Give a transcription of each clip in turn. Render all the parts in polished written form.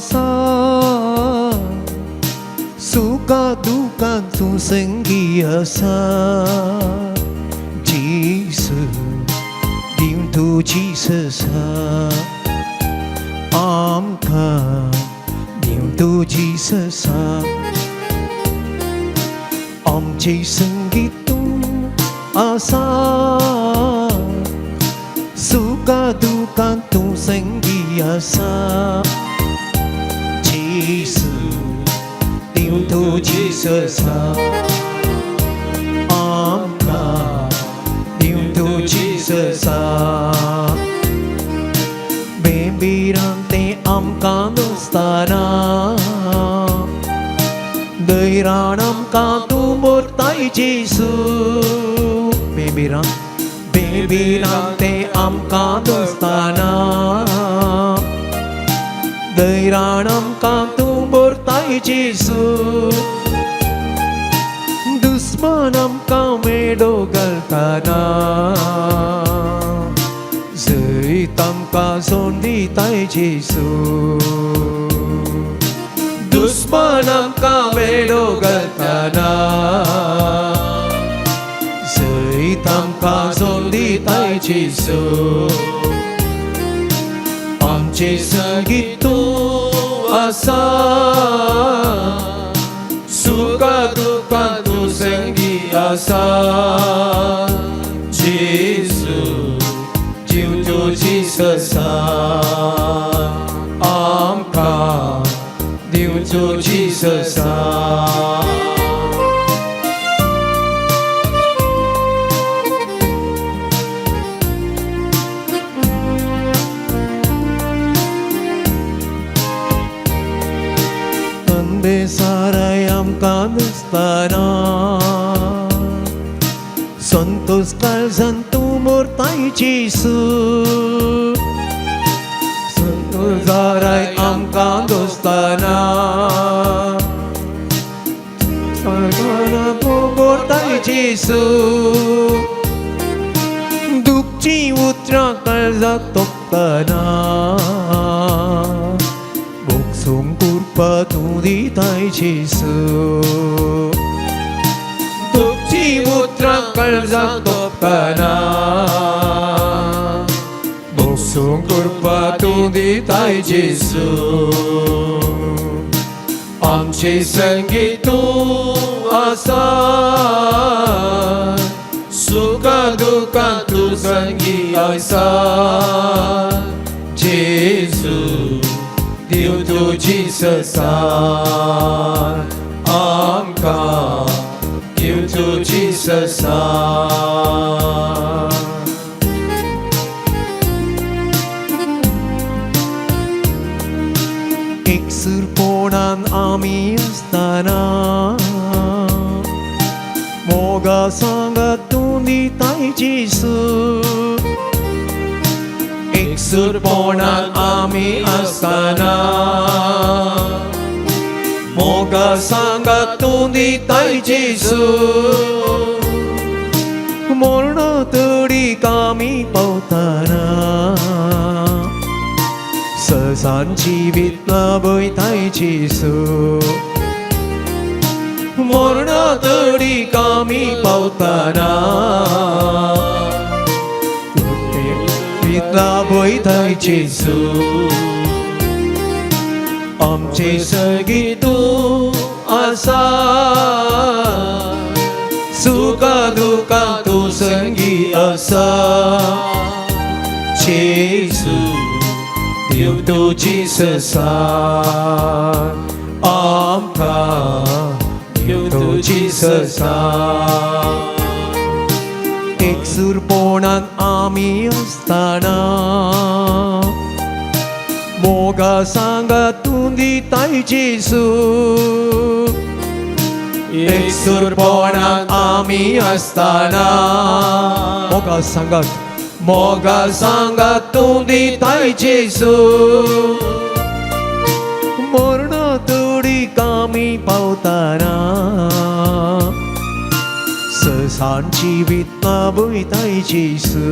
आसा सुखा दुखान तूं संगी आसा जेजू दिव तूं जेजसा आमकां दिव तूं जेजसा आमचे संगी तूं आसा सुखा दुखान तूं संगी आसा जेजू दिव तूं जेजसा आमकां दिव तूं जेजसा बेबिरांते आमकां दोस्ताना दैराण आमकां तूं मोरताय जेजू बेबिरां बेबिरांते आमकां दोस्ताना दैराण आमकां तूं मोरताय जेजू दुस्मान आमकां मेडो घालताना जैत आमकां सोड दिताय जेजू दुस्मान आमकां मेडो घालताना जैत आमकां सोड दिताय जेजू आमचे संगी तूं आसा सुखा दुखान तूं संगी आसा जेजू जीव तूं जेजसा आमकां दिव तूं जेजसा. तंदे साराय आमकां दिसतना संतोष काळजान तूं मोरताय जेजू संतोष जाराय आमकां दोस्ताना तूं मोरताय जेजू दुखची उतरां काळजाक तोपतना मोगसूंक कृपा तूं दिताय जेजू दुखची उतरां काळजाक तोपतना मोगसूंक कृपा तूं दिताय जेजू आमचे संगी तूं आसा सुखा दुखान तूं संगी आसा जेजू दिव तूं जेजसा आमकां दिव तूं जेजसा. एकसूरपणान आमी आसतना मोगा सांगात तूं दिताय जेजू एकसूरपणान आमी आसतना मोगा सांगात तूं दिताय जेजू मरणा तडीक आमी पावतना ससान जिवीत लाभयताय जेजू मरणा तडीक आमी पावतना जिवीत लाभयताय जेजू आमचे सगी तूं आसा सुखा दुखान तूं संगी आसा जेजू दिव तूं जेजसा आमकां दिव तूं जेजसा. एकसूरपणान आमी आसतना मोगा सांगात तूं दिताय जेजू एकसूरपणान आमी आसतना मोगा सांगात मोगा सांगात तूं दिताय जेजू मरणा तडीक आमी पावतना ससान जिवीत लाभयताय जेजू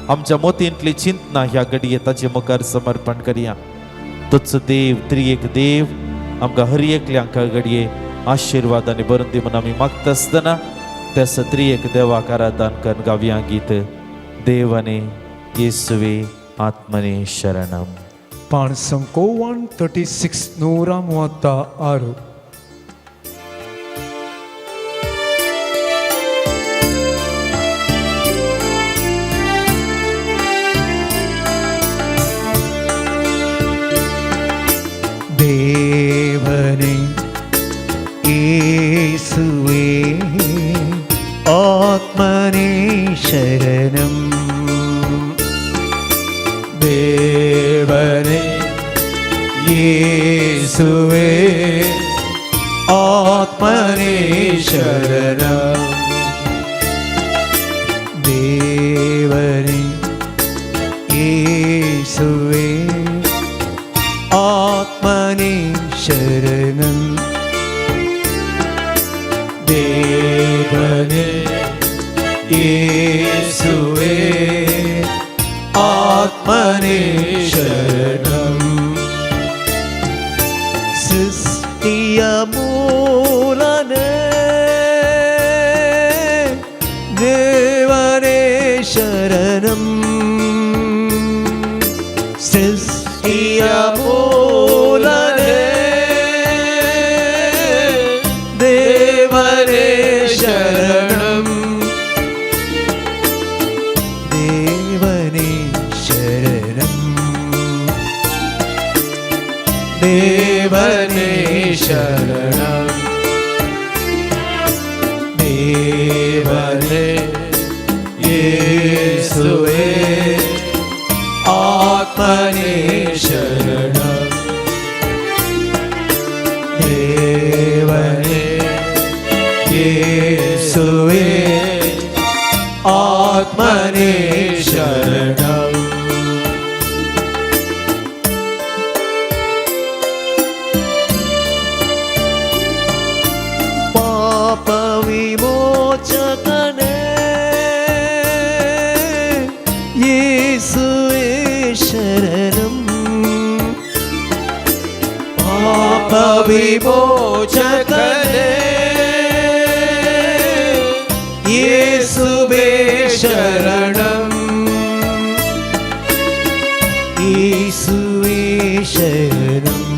आमच्या मोतींतली चिंतना ह्या घडये ताचे मुखार समर्पण करया. तोच देव त्रिएक देव आमकां हर एकल्यांक घडये आशिर्वाद आनी भरून दी म्हूण आमी मागता आसतना त्या सत्रियेक देवाक आराधन करून गावया गीत देवाने येसुवे आत्मने शरणम. ಪಾಣಸಂಕೋ 136 136. தேவனே இயேசுவே ஆத்மனே சரணம். தேவனே இயேசுவே ஆத்மனே சரணம். தேவனே இயேசுவே ஆத்மனே சரணம். தேவனே இயேசுவே ஆத்மனே சரணம். ಸೃಷ್ಟಿಯ ಮೂಲನೇ ದೇವರೇ ಶರಣಂ. ಸೃಷ್ಟಿಯ ಮೂಲನೇ ದೇವರೇ ಶರಣಂ. ದೇವನೇ ಶರಣಂ. தேவனே சரணம். தேவனே இயேசுவே ஆத்மனே சரணம். தேவனே இயேசுவே ஆத்மனே சரணம். ಪಾಪ ವಿಮೋಚಕನೇ ಯೇಸುವೇ ಶರಣಂ. ಪಾಪ ವಿಮೋಚಕನೇ இயேசுவே சரணம். இயேசுவே சரணம்.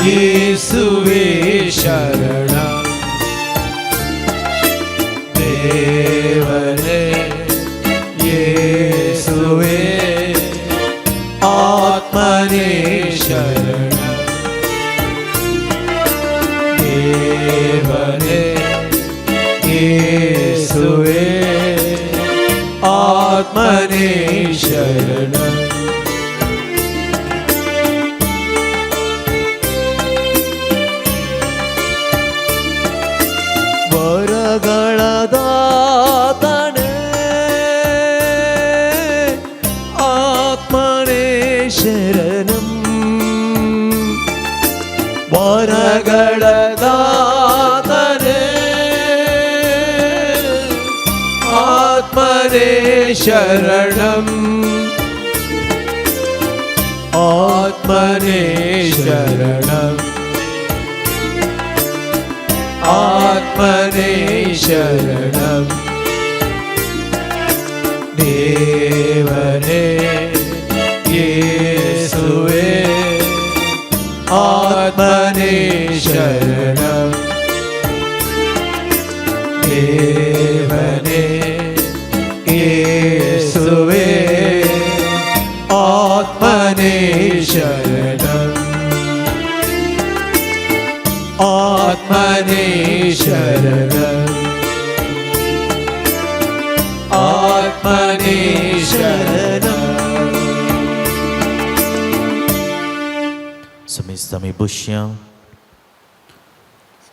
இயேசுவே சரணம். தேவனே இயேசுவே ஆத்மனே சரணம். தேவனே இயேசுவே ஆத்மனே சரணம். ವರಗಳ ದಾತನೇ ಆತ್ಮನೇ ಶರಣಂ. ವರಗಳ ದಾತನೇ ஆத்மனே சரணம். ஆத்மனே சரணம். ஆத்மனே சரணம். தேவனே இயேசுவே ஆத்மனே சரணம். தேவனே இயேசுவே ஆத்மனே சரணம். ஆத்மனே சரணம். ஆத்மனே சரணம். समेस्त आमी बसया.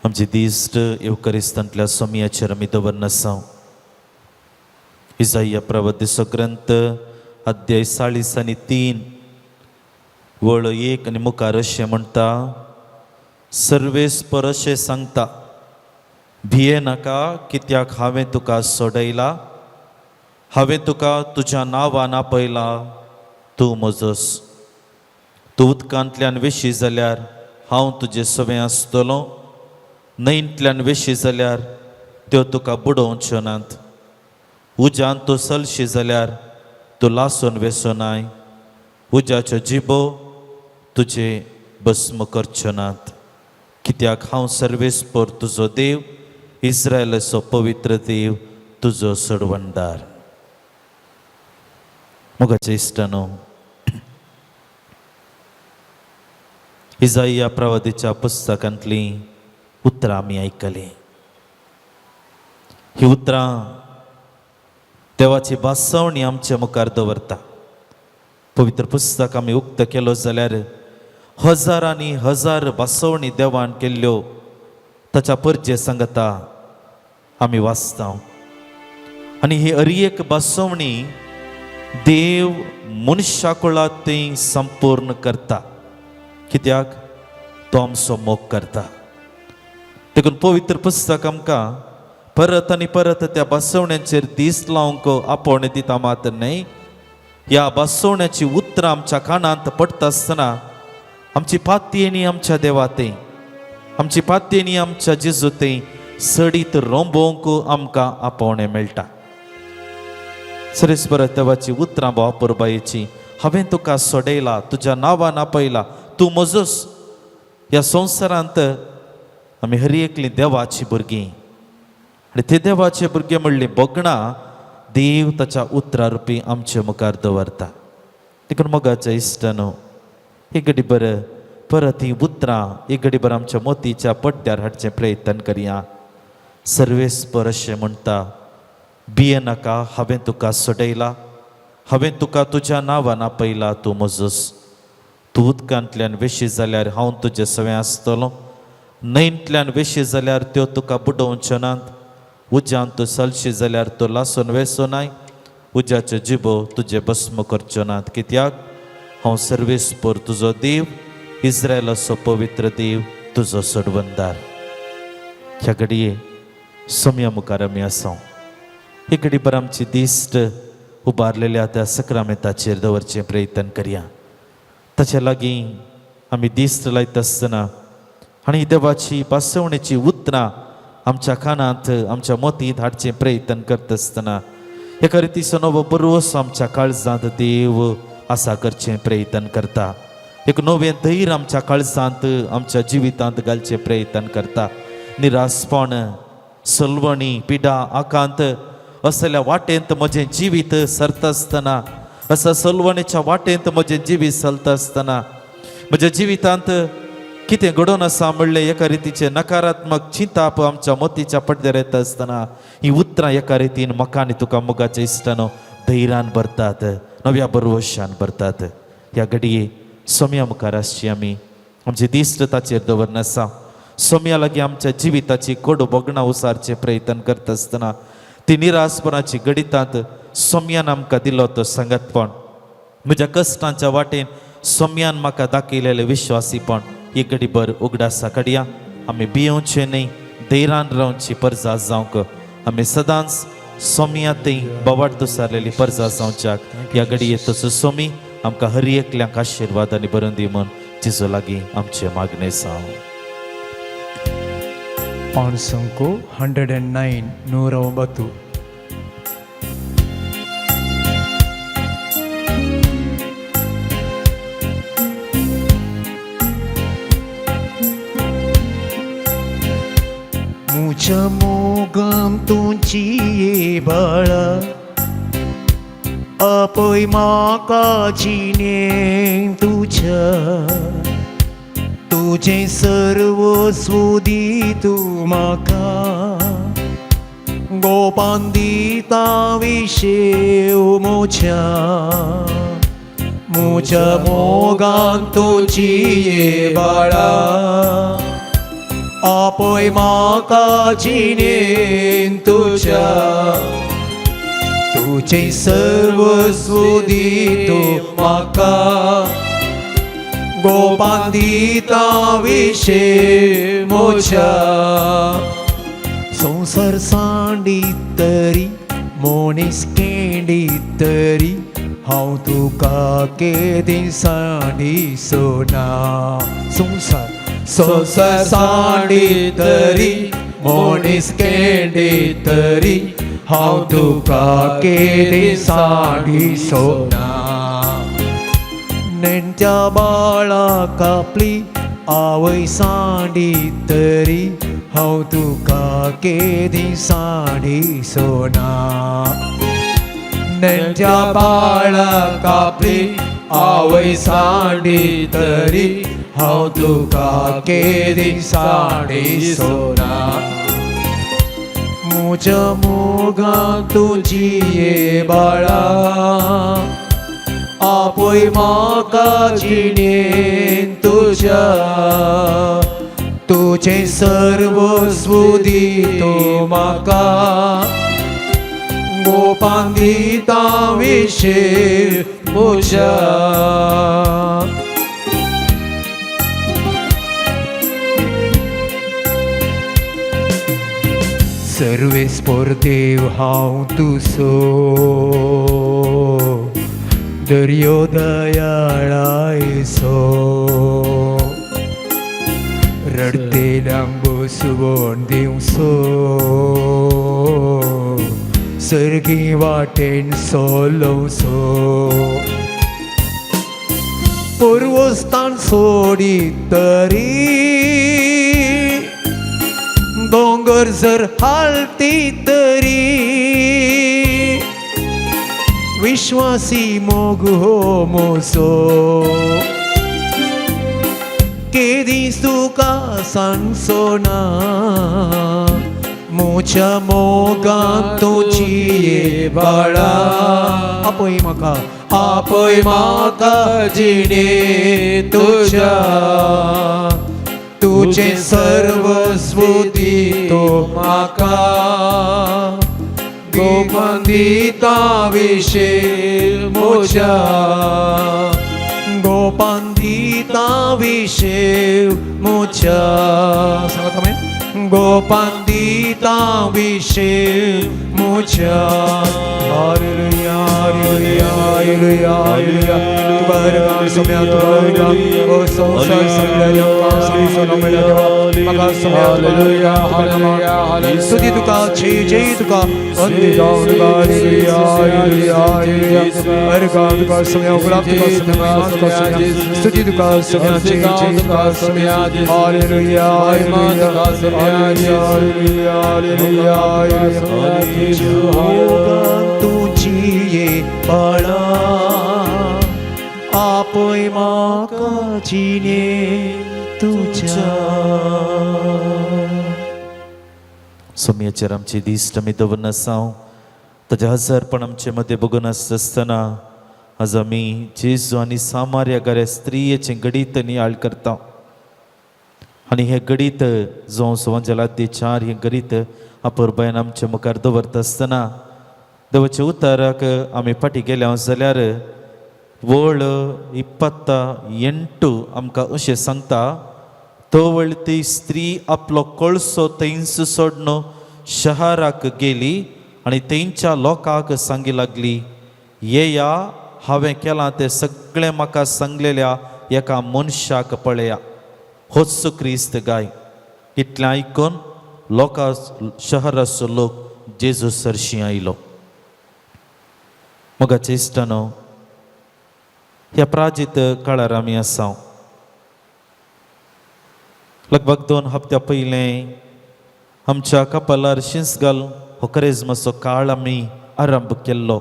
आमची दिश्ट येवकरिस्तांतल्या सोमयाचेर आमी दवरन आसा. इजाया प्रवादिचो ग्रंथ अध्याय 43 वळ 1 आनी मुखार अशें म्हणटा, सर्वेस्पर अशें सांगता, भिये नाका कित्याक हांवें तुका सोडयला, हांवें तुका तुज्या नांवान आपयला, तूं म्हजोस. तूं उदकांतल्यान वेशी जाल्यार हांव तुजे सवें आसतलो, न्हंयंतल्यान वेशी जाल्यार त्यो तुका बुडोवच्यो नात. उज्यांत तूं चलशी जाल्यार तूं लासून वेसोनाय, उज्याच्यो जिबो तुजे भस्म करच्यो नात. कित्याक हांव सर्वेस्पर तुजो देव, इस्रायलाचो पवित्र देव, तुजो सोडवणदार. मोगाचे इश्टानो, इजाइया प्रवादीच्या पुस्तकांतलीं उतरां आमी आयकलीं. ही उतरां देवाची भासवणी आमचे मुखार दवरता. पवित्र पुस्तक आमी उक्त केलो जाल्यार हजारांनी हजार भासवणी देवान केल्ल्यो ताच्या परजे सांगता आमी वाचता. आनी ही हर एक भासवणी देव मनशा कुळात ती संपूर्ण करता, कित्याक तो आमचो मोग करता. देखून पवित्र पुस्तक आमकां परत आनी परत त्या बसवण्याचेर दीस लावंक आपोवणें दिता मात न्हय, ह्या बसवण्याची उतरां आमच्या कानांत पडटा आसतना आमची पातयेनी आमच्या देवाते, आमची पातयेनी आमच्या जेजूते सडीत रोंबोवंक आमकां आपोवणें मेळटा. सरेस परत देवाची उतरां वापरपायेची, हांवें तुका सोडयला, तुज्या नांवान आपयला, तूं म्हजोच. ह्या संवसारांत आमी हर एकलीं देवाची भुरगीं आनी ते देवाचे भुरगे म्हणली भोगणां देव ताच्या उतरा रुपी आमचे मुखार दवरता. देखून मोगाच्या इश्टानो, एक घडी बरं परत ही उतरां एक घडी बरं आमच्या मोतीच्या पड्ड्यार हाडचें प्रयत्न करया. सर्वेस्पर अशें म्हणटा, भिये नाका, हांवें तुका सोडयला, हांवें तुका तुज्या नांवान आपयला, तूं म्हजोच. तूं उदकांतल्यान वेशी जाल्यार हांव तुजे सवें आसतलो, न्हंयंतल्यान वेशी जाल्यार त्यो तुका बुडोवच्यो नात, उज्यांत तूं चलशी जाल्यार तूं लासून वेसोनाय, उज्याच्यो जिबो तुजे भस्म करच्यो नात. कित्याक हांव सर्वेस्पर तुजो देव, इस्रायलाचो पवित्र देव, तुजो सोडवणदार. ह्या घडये सोम्या मुखार आमी आसा. एक घडी भर आमची दिश्ट उबारलेल्या त्या सक्रामेताचेर दवरचें प्रयत्न करया. ताच्या लागीं आमी दिश्ट लायता आसतना आनी देवाची पासवणेची उतरां आमच्या कानांत आमच्या मोतींत हाडचें प्रयत्न करता आसतना एका रितीचो नवो बरोस आमच्या काळजांत देव आसा करचें प्रयत्न करता. एक नवें धैर्य आमच्या काळजांत आमच्या जिवितांत घालचें प्रयत्न करता. निरासपण, सलवणी, पिडा, आकांत असल्या वाटेंत म्हजें जिवीत सरता आसतना, असं सलवणेच्या वाटेंत म्हजें जिवीत चलता आसतना म्हज्या जिवितांत कितें घडोवन आसा म्हणलें एका रितीचें नकारात्मक चिंताप आमच्या मतीच्या पड्ड्यार येता आसतना ही उतरां एका रितीन म्हाका आनी तुका मोगाच्या इश्टानो धैर्यान भरतात, नव्या बरवशान भरतात. ह्या घडये सोम्या मुखार आसची आमी आमची दिश्ट ताचेर दवरनासा. सोम्या लागीं आमच्या जिविताची कोडू भोगणां उसारचें प्रयत्न करता आसतना ती निरासपणाची गणितांत सोम्यान आमकां दिलो तो सांगातपण, म्हज्या कश्टांच्या वाटेन सोम्यान म्हाका दाखयलेलें विश्वासीपण एक घडीभर उगडासा काडया. आमी भियोवचें न्हय, धैर्यान रावची परजा जावंक आमी सदांच सोम्या थंय बोवाट दुसारलेली परजा जावच्याक ह्या घडये तसो सोमी आमकां हर एकल्यांक आशिर्वाद आनी बरोवन दी म्हूण जेजू लागीं आमचें मागणें जावं. ಪಾಣ್ಸಂಕು 109 109. मुझ्या मोगान तुजी बाळा, आपय म्हाका जिणें तुज्या, तुजें सर्वस्व दी तूं म्हाका, गोपान दिता विशेव म्हज्या, म्हज्या मोगान तुजी बाळा, आपय म्हाका जिणें तुज्या, तुजें सर्वस्व दी तूं म्हाका, गोपान दिता विशे म्हज्या. संवसार सांडीत तरी मनीस केंडी तरी हांव तुका केदी सांडिसोना. संवसार संवसार सांडी तरी मनीस केंडी तरी हांव तुका केदी सांडिसोना. नेणट्या बाळा कापली आवय सांडी तरी हांव तुका केदी सांडिसोना. नेणट्या बाळा कापली आवय सांडी तरी हांव तुका केदी सांडिसोना. म्हज्या मोगान तुजी ये बाळा आपय म्हाका जिणेन तुज्या तुजें सर्वस्व दितो म्हाका गोपान दिता विशेर म्हज्या. सर्वेस्पोर देव हांव तुसो दर्यो दयाळायसो रडतेल्यांक बसवण दिवसो सर्गी वाटेन सोलोसो. पुर्वस्थान सोडी तरी दोंगर जर हालती तरी विश्वासी मोग हो मोसो केदी तुका सांगचो ना. म्हज्या मोगान तुजी ये बाळा आपय म्हाका आपय म्हाका जिणे तुज्या तुजें सर्वस्व दितो म्हाका गोपान दिता विशेर म्हज्या गोपान दिता विशेर म्हज्या. सांगात आमी गोपान दिता विशेर म्हज्या. Hallelujah hallelujah hallelujah hallelujah. तुका हरगा सोम्या तुका हरगा ओ संवसार सगळ्या देवा सांगसो मेळ्या देवा म्हाका सोम्या हालेलुया हालेलुया. स्तुती तुका जय जय तुका अंदी जावन तुका हालेलुया हालेलुया हालेलुया. हरगा तुका सोम्या गुलाब तुका सोम्या महिमा तुका सोम्या स्तुती तुका सोम्या जय जय तुका सोम्या. Hallelujah hallelujah hallelujah hallelujah hallelujah. तुजी ये बाळा आपय म्हाका जिणे तुज्या. सोमयाचेर आमची दिश्ट आमी दवरून आसा ताजें हजारपण आमचे मदें बगून आसता आसतना आज आमी जेजू आनी सामार्या घरा स्त्रियेचें गणीत नियाळ करता आनी हें गणीत जो सुवंजला चार हें गणीत अपुरबायन आमचे मुखार दवरता आसतना देवाच्या उताराक आमी फाटीं गेल्या जाल्यार वळ 28 आमकां अशें सांगता, तवळ ती स्त्री आपलो कळसो थंयच सोडून शहराक गेली आनी थंयच्या लोकांक सांगी लागली, येया हांवें केलां तें सगळें म्हाका सांगलेल्या एका मनशाक पळया, होच क्रिस्त गाय. इतलें आयकून लोकां शहराचो लोक जेजू सरशी आयलो. मोगाचे इश्टानो, ह्या प्राजीत काळार आमी आसा. लगभग 2 हप्त्या पयलें आमच्या कपालार शिंस घाल हो करेजमाचो काळ आमी आरंभ केल्लो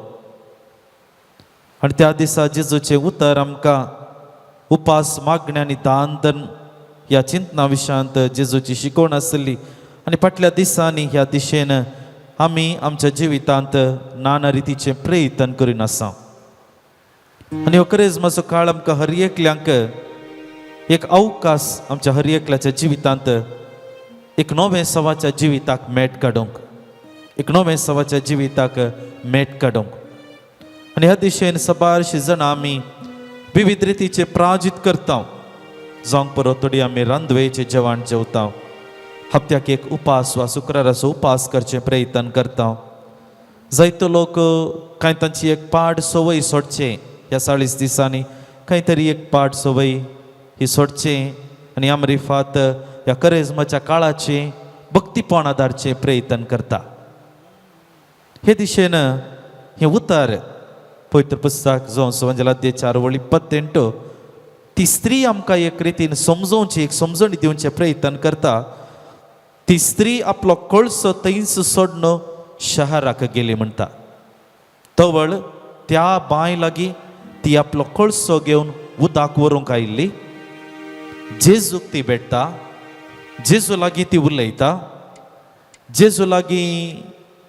आनी त्या दिसा जेजूचें उतर आमकां उपास मागणें आनी दान धर्म ह्या चिंतना विशयांत जेजूची शिकवण आसली आनी फाटल्या दिसांनी ह्या दिशेन आमी आमच्या जिवितांत नाना रितीचें प्रयत्न करीन आसा. आनी हो करेजमाचो काळ आमकां हर एकल्यांक एक अवकाश आमच्या हर एकल्याच्या जिवितांत एक नवें सवाच्या जिविताक मेट काडूंक, एक नवें सवाच्या जिविताक मेट काडूंक. आनी ह्या दिशेन सबारशी जाणां आमी विविध रितीचे प्राजित करता. जावंक परत थोडी आमी रांदवेचे जेवण जेवता, हप्त्याक एक उपास वा शुक्राराचो उपास करचें प्रयत्न करता. जायतो लोक कांय तांची एक पाड संवय सोडचें ह्या 40 दिसांनी कांय तरी एक पाड संवय ही सोडचें आनी आमरिफात ह्या करेजमाच्या काळाचें भक्तीपण आदारचें प्रयत्न करता. हे दिशेन हें उतर पवित्र पुस्तक जावन सुवंजला 4 वळी 28 ती स्त्री आमकां एक रितीन समजोवची एक समजणी दिवचें प्रयत्न करता. ती स्त्री आपलो कळसो थंयच सोडून शहराक गेली म्हणटा. तवळ त्या बांय लागीं ती आपलो कळसो घेवन उदक व्हरूंक आयिल्ली. जेजूक ती भेटता, जेजू लागीं ती उलयता. जेजू लागीं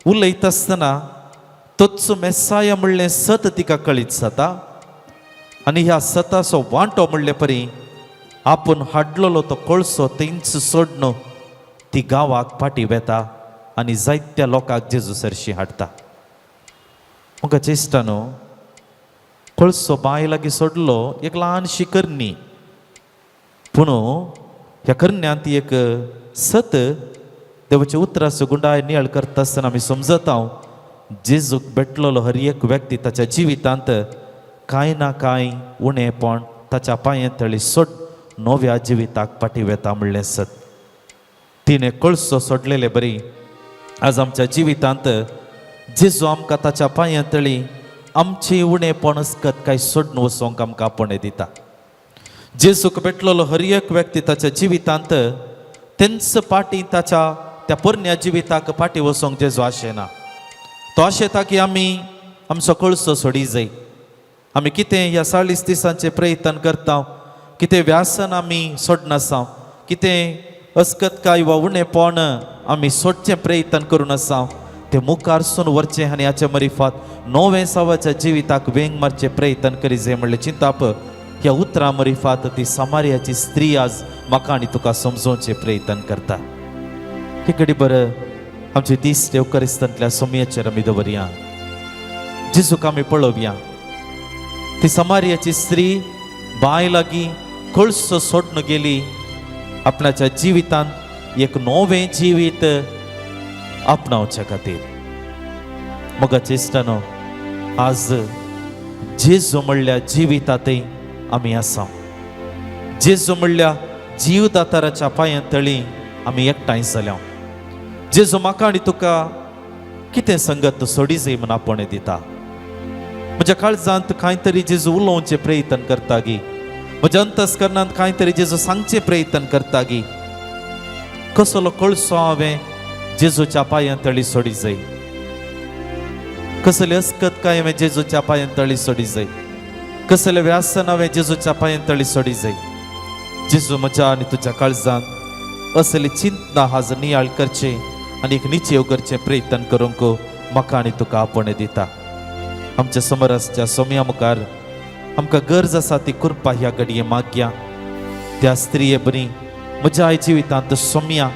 उलयता आसतना तोच मेसाया म्हणलें सत तिका कळीत जाता आनी ह्या सताचो वांटो म्हणले परी आपूण हाडलेलो तो कळसो थंयच सोडून ती गांवाक फाटी वेता आनी जायत्या लोकांक जेजू सरशी हाडटा. म्हाका चेश्टा न्हू कळसो बांय लागीं सोडलो एक ल्हानशी करणी, पूण ह्या करण्यांत एक सत देवाच्या उतराचो गुंडाय नियाळ करता आसतना आमी समजता जेजूक भेटलेलो हर एक व्यक्ती ताच्या जिवितांत कांय ना कांय उणेपण ताच्या पांये तळी सोड नव्या जिविताक फाटी वेता म्हणलें सत. तिणें कळसो सोडलेले बरी आज आमच्या जिवितांत जेजू आमकां ताच्या पांये तळी आमची उणेपण अस्कत काय सोडून वचोंक आमकां आपोवणें दिता. जेजूक भेटलेलो हर एक व्यक्ती ताच्या जिवितांत तेंच पाटी ताच्या त्या पोरण्या जिविताक फाटी वचोंक जेजू आशेना. तो आशेता की आमी आमचो कळसो सोडी जाय. आमी कितें ह्या 40 दिसांचें प्रयत्न करता, कितें व्यासन आमी सोडनासा, कितें अस्कतकाय वा उणेपण आमी सोडचें प्रयत्न करून आसा तें मुखार सून व्हरचें आनी हाचे मरिफात नवें सावाच्या जिविताक वेंग मारचें प्रयत्न करी जाय म्हणलें चिंताप ह्या उतरां मरिफात ती समार्याची स्त्री आज म्हाका आनी तुका समजोवचें प्रयत्न करता. हे घडी बरं आमचे दीस देवकरिस्तांतल्या सोमयाचेर आमी दवरया, जेजूक आमी पळोवया. ती समार्याची स्त्री बांय लागीं कळसो सोडून गेली, आपणाच्या जिवितांत एक नवें जिवीत आपणावच्या खातीर. मोगाचे इश्टानो, आज जेजू म्हणल्या जिवितांतय आमी आसा. जेजू म्हणल्या जीवदाताराच्या पांयां तळी आमी एकठांय जाल्या. जेजू म्हाका आनी तुका कितें संगत सोडी जाय म्हूण आपोवणें दिता. म्हज्या काळजांत कांय तरी जेजू उलोवचें प्रयत्न करता गी, म्हज्या अंतस्करणांत कांय तरी जेजू सांगचें प्रयत्न करता गी. कसलो कळसो हांवें जेजूच्या पांयां तळी सोडी जाय, कसले अस्कत काय हांवें जेजूच्या पांयां तळी सोडी जाय, कसले व्यासन हांवें जेजूच्या पांयां तळी सोडी जाय. जेजू म्हज्या आनी तुज्या काळजांत असली चिंतना हाज नियाळ करचें आनी एक निचेव करचें प्रयत्न करूंक म्हाका आनी तुका आपोवणें दिता. आमच्या समोर आसच्या सोम्या मुखार आमकां गरज आसा ती कृपा ह्या घडये मागया. त्या स्त्रिये बरी म्हज्या जिवितांत सोम्या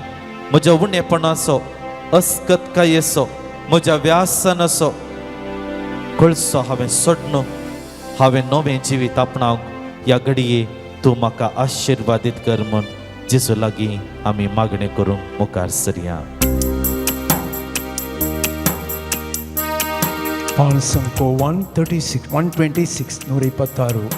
म्हज्या उणेपणाचो अस्कतकायेचो म्हज्या व्यासनाचो कळसो हांवें सोडनो, हांवें नवें जिवीत आपणावंक ह्या घडये तूं म्हाका आशिर्वादीत कर म्हूण जेजू लागीं आमी मागणें करूंक मुखार सरया. ಪಾಲ್ಸಂಕೋ 136 126 126.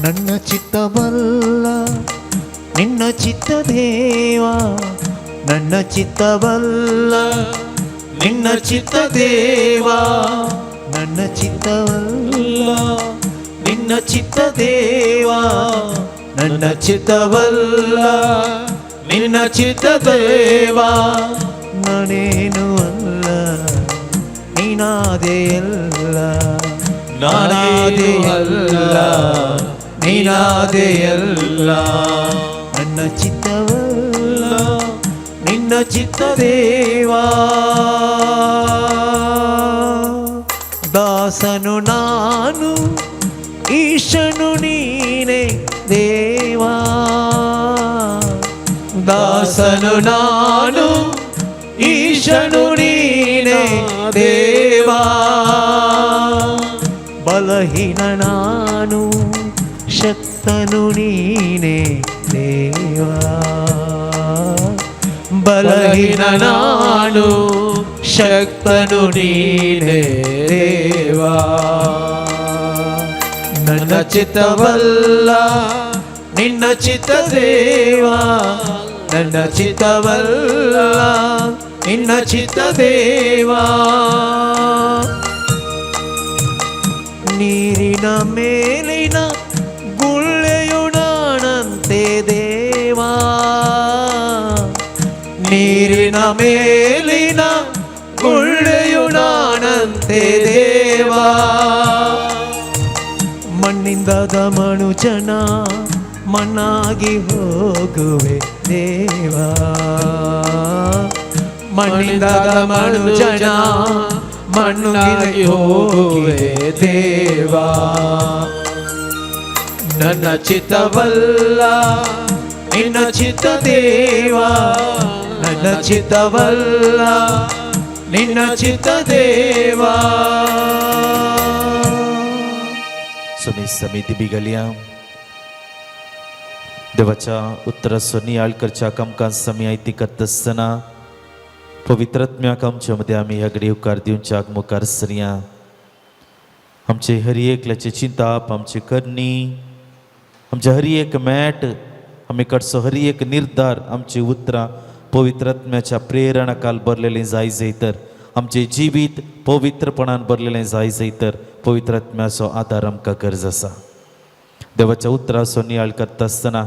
ನನ್ನ ಚಿತ್ತವಲ್ಲ ನಿನ್ನ ಚಿತ್ತ ದೇವಾ, ನನ್ನ ಚಿತ್ತವಲ್ಲ ನಿನ್ನ ಚಿತ್ತ ದೇವಾ, ನನ್ನ ಚಿತ್ತವಲ್ಲ ನಿನ್ನ ಚಿತ್ತ ದೇವಾ, ನನ್ನ ಚಿತ್ತವಲ್ಲ ನಿನ್ನ ಚಿತ್ತ ದೇವಾ. ನಾನೇನು ಅಲ್ಲ ನೀನಾದೆ ಎಲ್ಲ, ನಾನಾದೆ ಅಲ್ಲ ನೀನಾದೆ ಎಲ್ಲ, ನನ್ನ ಚಿತ್ತವಲ್ಲ ನಿನ್ನ ಚಿತ್ತ ದೇವಾ. ದಾಸನು ನಾನು ಈಶನು ನೀನೇ ದೇವಾ, ದಾಸನು ನಾನು ಈಶನು ನೀನೇ ದೇವಾ. ಬಲಹೀನ ನಾನು ಶಕ್ತನು ನೀನೇ ದೇವಾ. ಬಲಹೀನ ನಾನು ಶಕ್ತನು ನೀನೇ ದೇವಾ. ನನ್ನ ಚಿತ್ತವಲ್ಲ ನಿನ್ನ ಚಿತ್ತ ದೇವಾ. ನನ್ನ ಚಿತ್ತವಲ್ಲ ನಿನ್ನ ಚಿತ್ತ ದೇವಾ. ನೀರಿನ ಮೇಲಿನ ಗುಳ್ಳೆಯು ನಾನಂತೆ ದೇವಾ. ನೀರಿನ ಮೇಲಿನ ಗುಳ್ಳೆಯು ನಾನಂತೆ ದೇವಾ. ಮಣ್ಣಿಂದಾದ ಮನುಜನ ಮಣ್ಣಾಗಿ ಹೋಗುವೆ ದೇವಾ. ಮಣ್ಣಿಂದಾದ ಮನುಜನ ಮಣ್ಣಾಗಿ ಹೋಗುವೆ ದೇವಾ. ನನ್ನ ಚಿತ್ತವಲ್ಲ ನಿನ್ನ ಚಿತ್ತ ದೇವಾ. ನನ್ನ ಚಿತ್ತವಲ್ಲ ನಿನ್ನ ಚಿತ್ತ ದೇವಾ. सुनी समिती बिगलिया देवाच्या उतराचो नियाळ करच्याक आमकां समी आयती करता आसतना पवित्र आत्म्याक आमच्या मदें आमी ह्या घडये उपकार दिवच्याक मुखार सरया. आमचे हर एकल्याचे चिंताप, आमची करणी, आमचे हर एक मॅट, आमी कडचो हर एक निर्धार, आमची उतरां पवित्र आत्म्याच्या प्रेरणा काल भरलेलें जाय जाय तर आमचें जिवीत पवित्रपणान भरलेलें जाय जाय तर पवित्र आत्म्याचो आदार आमकां गरज आसा. देवाच्या उतराचो नियाळ करता आसतना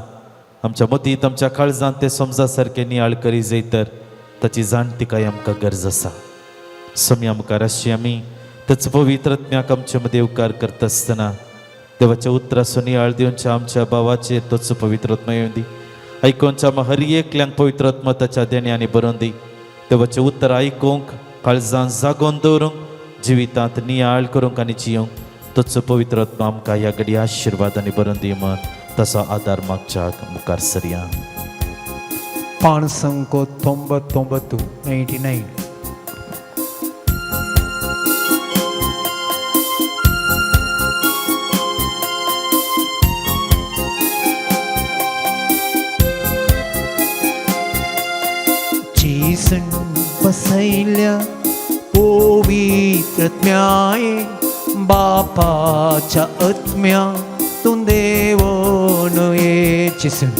आमच्या मतींत, आमच्या काळजांत तें समजा सारकें नियाळ करी जाय तर ताची जाणतिकाय आमकां गरज आसा. सम्या मुखार आसची आमी तेच पवित्र आत्म्याक आमचे मदें उपकार करता आसतना देवाच्या उतराचो नियाळ दिवच्या आमच्या भावाचेर तोच पवित्र आत्मा येवन दी. आयकोनच्या आमकां हर एकल्यांक पवित्र आत्मा ताच्या देण्यांनी बरोवन दी. देवाचें उतर आयकूंक, काळजान जागोवन दवरूंक, जिवितांत नियाळ करूंक आनी जियोंक तोच पवित्र आत्मा आमकां ह्या घडये आशिर्वादांनी बरोवन दी म्हण तसो आदार मागच्याक मुखार सरया. ಪಾಣಸಂಕೋ 99, 99. जेसून बसयल्या पवित्र आत्म्याये बापाच्या आत्म्या तूं देवोन ये. जेसून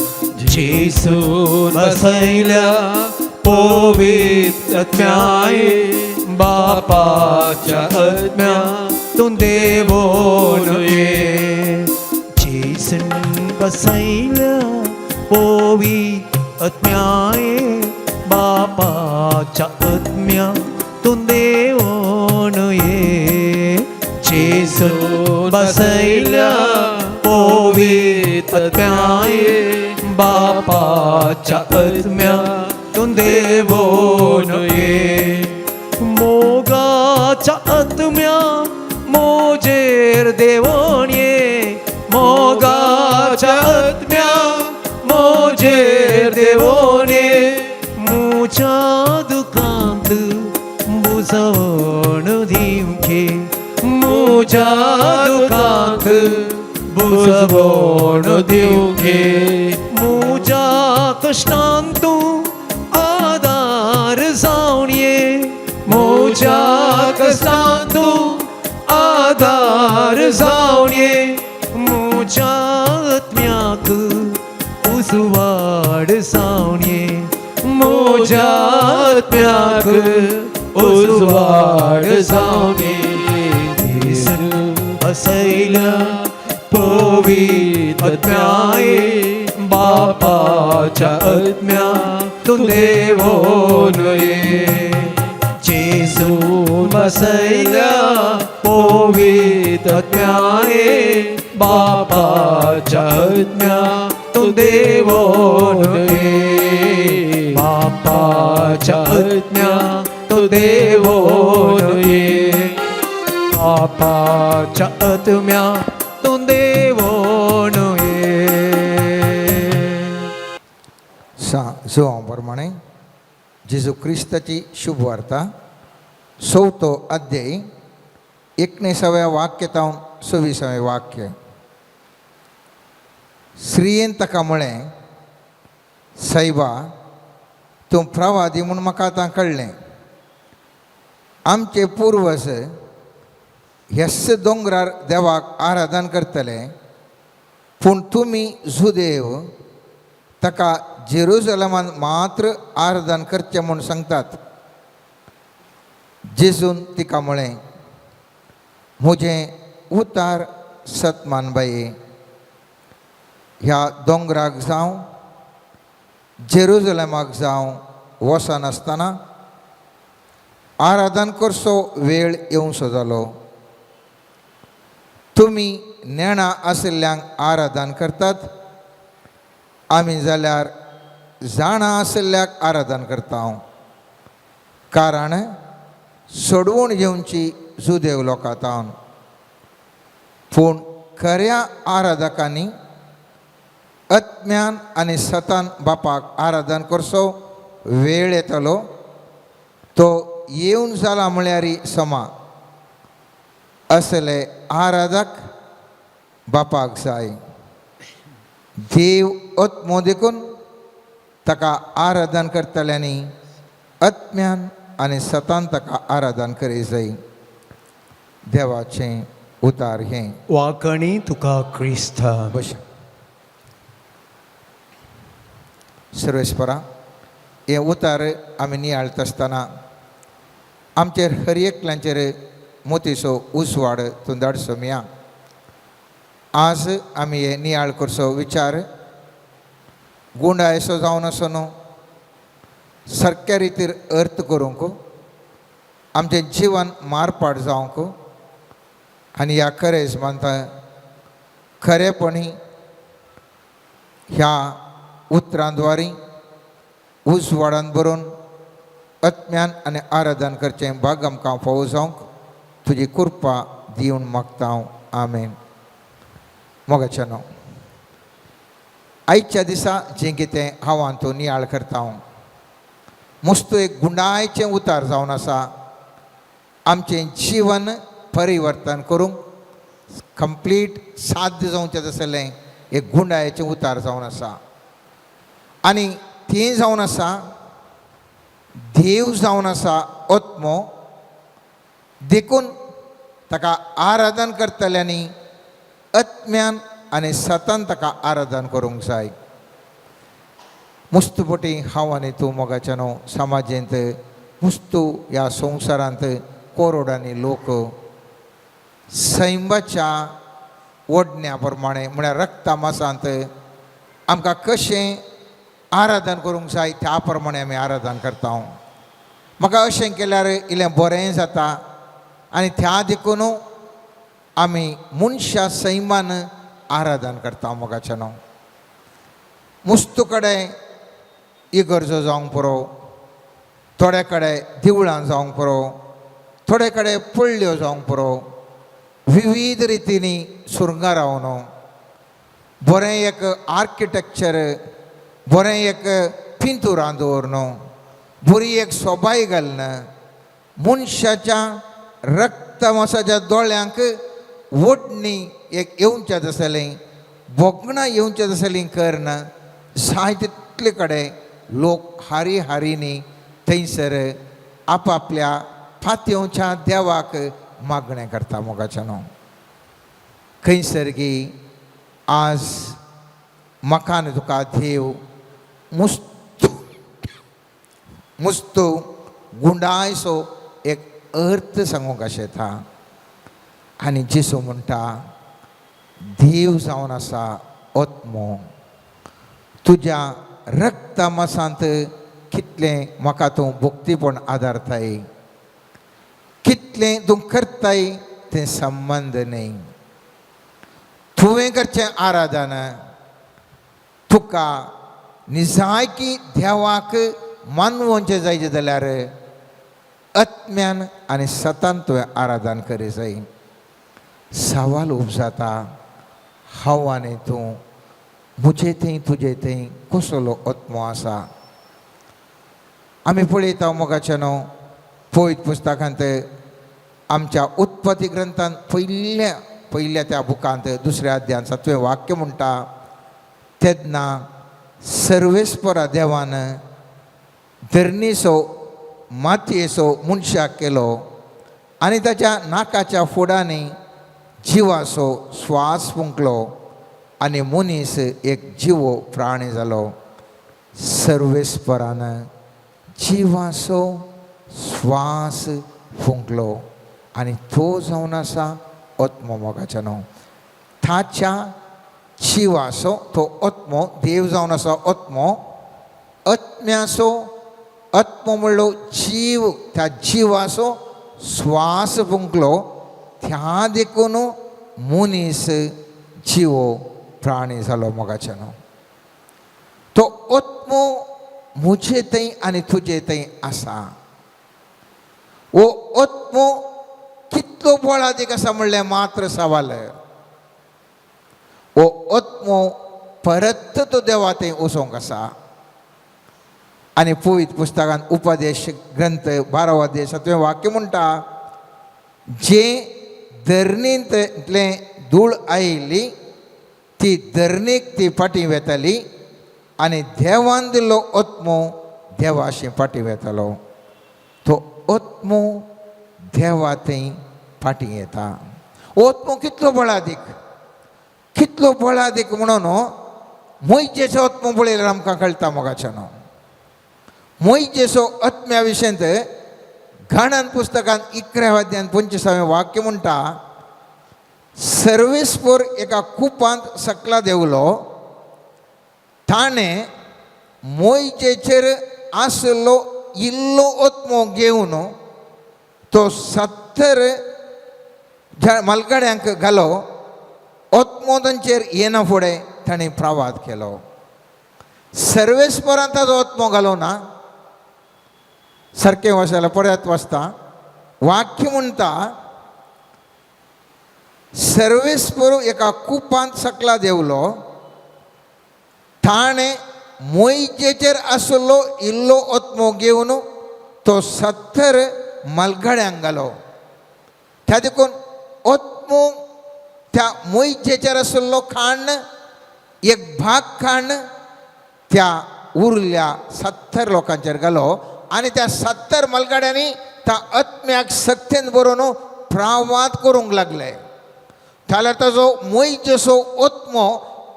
जेसून बसयल्या पवित्र आत्म्याये बापाच्या आत्म्या तूं देवोन ये. जेसून बसयल्या पवित्र आत्म्याये बापाच्या आत्म्या तूं देवोन ये. जेसून बसयल्या पवित्र आत्म्याये बापाच्या आत्म्या तूं देवोन ये. मोगाच्या आत्म्या मोजेर देवोन ये. मोगाच्या आत्म्या मोजेर देवोन ये. मुच्या दुखांत बुजवण दिवचे. मुच्या दुखांत बुजवण दिवचे. मुज्या कश्टांत तूं आदार जावन ये. मुज्या कश्टांत तूं आदार जावन ये. मुज्या आत्म्याक उजवाड जावन ये. मुज्या आत्म्याक उजवाड जावन ये. बसयल्या पवित्र आत्म्याये बापाच्या आत्म्या तूं देवोन ये. जेसून बसयल्या पवित्र आत्म्याये बापाच्या आत्म्या तूं देवोन ये. बापाच्या आत्म्या तूं देवोन ये. बापाच्या आत्म्या तूं देवोन ये. जुवां प्रमाणे जेजू क्रिस्ताची शुभ वार्ता, चवथो अध्याय, एकुणिसाव्या वाक्य तावन सव्वीसावें वाक्य. स्त्रियेन ताका म्हळें, सायबा, तूं प्रवादी म्हूण म्हाका आतां कळ्ळें. आमचे पुर्वज ह्याच दोंगरार देवाक आराधन करतले, पूण तुमी जुदेव ताका जेरुजलमान मात्र आराधन करचें म्हूण सांगतात. जेजून तिका म्हळें, म्हजें उतार सतमान बाये, ह्या दोंगराक जावं जेरुजलमाक जावं वचनासतना आराधन करचो वेळ येवचो जालो. तुमी नेणां आशिल्ल्यांक आराधन करतात, आमी जाल्यार जाणां आशिल्ल्याक आराधन करता. कारण सोडवून घेवची जुदेव लोकां तावन, पूण खऱ्या आराधकांनी आत्म्यान आनी सतान बापाक आराधन करचो वेळ येतलो, तो येवन जाला म्हळ्यार समा. असले आराधक बापाक जाय. देव आत्मो देखून ताका आराधन करतल्यांनी आत्म्यान आनी सतान ताका आराधन करी जाय. देवाचें उतार हें. वाकणी तुका क्रिस्ता. बस सर्वेस्परा, हें उतार आमी नियाळटा आसतना आमचेर हर एकल्यांचेर मोतीचो उजवाड तूं धाडसो मिया. आज आमी हे नियाळ करचो विचार गुंडायसो जावन आसो न्हू, सारक्या रितीर अर्थ करूंक आमचें जिवन मारपाट जावंक आनी ह्या खरेज मानता खरेपणी ह्या उतरांद्वारी उजवाडान बरोवन आत्म्यान आनी आराधन करचें भाग आमकां फावो जावंक तुजी कृपा दिवन मागता हांव. आमेन. मोगाच्या न्हू, आयच्या दिसा जें कितें हांव हातूंत नियाळ करता हांव मस्त एक गुंडायचें उतार जावन आसा. आमचें जिवन परिवर्तन करूंक कंप्लीट साध्य जावचें आसलें एक गुंडायचें उतार जावन आसा. आनी तें जावन आसा देव जावन आसा आत्मो, देखून ताका आराधन करतल्यांनी आत्म्यान आनी सतान ताका आराधन करूंक जाय. मुस्तपटी हांव आनी तूं मोगाच्या न्हू समाजेंत मुस्तू ह्या संवसारांत कोरोडांनी लोक सैमाच्या ओडण्या प्रमाणे म्हळ्यार रक्ता मासांत आमकां कशें आराधन करूंक जाय त्या प्रमाणे आमी आराधन करता. म्हाका अशें केल्यार इल्लें बरें जाता आनी त्या देखून आमी मनशा सैमान आराधन करता. मोगाच्या न्हू, मुस्तू कडेन इगर्जो जावंक पुरो, थोडे कडेन देवळां जावंक पुरो, थोडे कडेन पळ्ळ्यो जावंक पुरो, विविध रितींनी सुरंगां रावन बरें एक आर्किटेक्चर, बरें एक पिंतुरां दवरून बरी एक सोबाय घालून मनशाच्या रक्तमासाच्या दोळ्यांक ओडणी एक येवचें आसलें, भोगणां येवचें आसलीं करन जाय तितले कडेन लोक हारी हारींनी थंयसर आपापल्या फातयेवच्या देवाक मागणें करता. मोगाच्या न्हू, खंयसर गी आज म्हाका आनी तुका देव मुस्तू मुस्तू गुंडायसो एक अर्थ सांगूंक आशेता. आनी जेसू म्हणटा देव जावन आसा आत्मो, तुज्या रक्ता मासांत कितलें म्हाका तूं भक्तीपण आदारताय, कितलें तूं करताय तें संबंद न्हय. तुवें करचें आराधन तुका निजायकी देवाक मानवोवचें जायचें जाल्यार आत्म्यान आनी सतान तुवें आराधन करी जाय. सवाल उपजाता हांव आनी तूं म्हजे थंय तुजे थंय कसलो आत्मो आसा. आमी पळयता मोगाच्या न्हू पवित्र पुस्तकांत आमच्या उत्पत्ती ग्रंथान पयल्या पयल्या त्या बुकांत दुसऱ्या अध्यान सातवें वाक्य म्हणटा, तेन्ना सर्वेस्परा देवान धरणीचो मातयेचो मनशाक केलो आनी ताच्या नाकाच्या फुडांनी जिवाचो श्वास फुंकलो आनी मनीस एक जिवो प्राणी जालो. सर्वेस्परान जिवाचो श्वास फुंकलो आनी तो जावन आसा आत्मो मोगाच्यानो. ताच्या जिवाचो तो आत्मो देव जावन आसा आत्मो, आत्म्याचो आत्मो म्हणलो जीव, त्या जिवाचो श्वास फुंकलो, त्या देखून मनीस जिवो प्राणी जालो मोगाच्यानो. तो आत्मो म्हजे थंय आनी तुजे थंय आसा. हो आत्मो कितलो बळादीक आसा म्हणलें मात्र सवाल. हो आत्मो परत तो देवा थंय वचोंक आसा. आनी पवित्र पुस्तकान उपदेश ग्रंथ 12 अध्याय 7वें वाक्य म्हणटा, जे धरणींतलें धूळ आयिल्ली ती धरणीक ती फाटीं वेताली आनी देवान दिल्लो आत्मो देवाशी फाटीं वेतालो. तो आत्मो देवा थंय फाटीं येता. आत्मो कितलो बळादीक, कितलो बळादीक म्हणून मोयजेचो आत्मो पळयल्यार आमकां कळटा मोगाच्यानो. मोयजेचो आत्म्या विशयांत गाणान पुस्तकान 11व्या अध्यायान 25वें वाक्य म्हणटा, सर्वेस्पोर एका कुपांत सकला देंवलो, ताणें मोयजेचेर आसलो इल्लो आत्मो घेवन तो 70 मालगाड्यांक घालो. आत्मो तांचेर येना फुडें ताणें प्रवाद केलो. सर्वेस्परान ताजो आत्मो घालो ना. सारकें वाचल्यार परत वाचता, वाक्य म्हणटा, सर्वेस्पर एका कुपांत सकला देंवलो, ताणें मोयजेचेर आसलो इल्लो आत्मो घेवन तो 70 मालगाड्यांक घालो. त्या देखून आत्मो त्या मोयजेचेर आसलो खाण एक भाग खाण त्या उरल्या 70 लोकांचेर घालो आनी त्या 70 मालगाड्यांनी त्या आत्म्याक सत्तेन बरोवन प्रावाद करूंक लागले. जाल्यार ताजो मोयजेचो आत्मो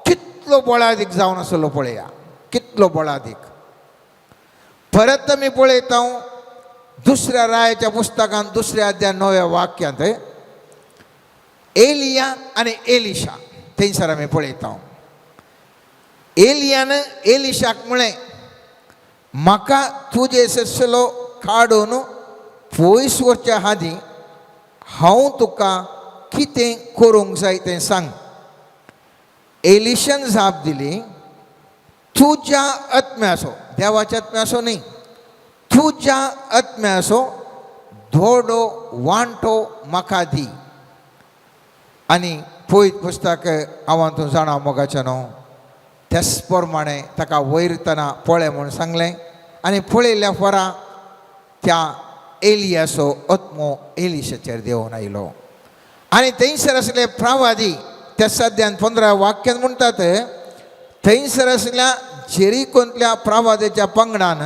कितलो बळादीक जावन आसलो पळया, कितलो बळादीक. परत आमी पळयता दुसऱ्या रायाच्या पुस्तकान 2 अध्याय 9व्या वाक्यांत एलिया आनी एलिशा थंयसर आमी पळयता. एलियान एलिशाक म्हळें, म्हाका तुजे ससलो काडून पयस वचच्या आदीं हांव तुका कितें करूंक जाय तें सांग. एलिशान जाप दिली, तुज्या आत्म्याचो, देवाच्या आत्म्याचो न्ही, तुज्या आत्म्याचो धोडो वांटो म्हाका दी. आनी पयत पुस्तक हांव तूं जाणा मोगाचें न्हू, त्याच प्रमाणे ताका वयरतना पळय म्हूण सांगलें आनी पळयल्या फरा त्या एलियाचो आत्मो एलिशाचेर देंवून आयलो. आनी थंयसर आसले प्रावादी त्या सद्यान 15 वाक्यान म्हणटात, थंयसर आसल्या जेरिकोंतल्या प्रावाद्याच्या पंगडान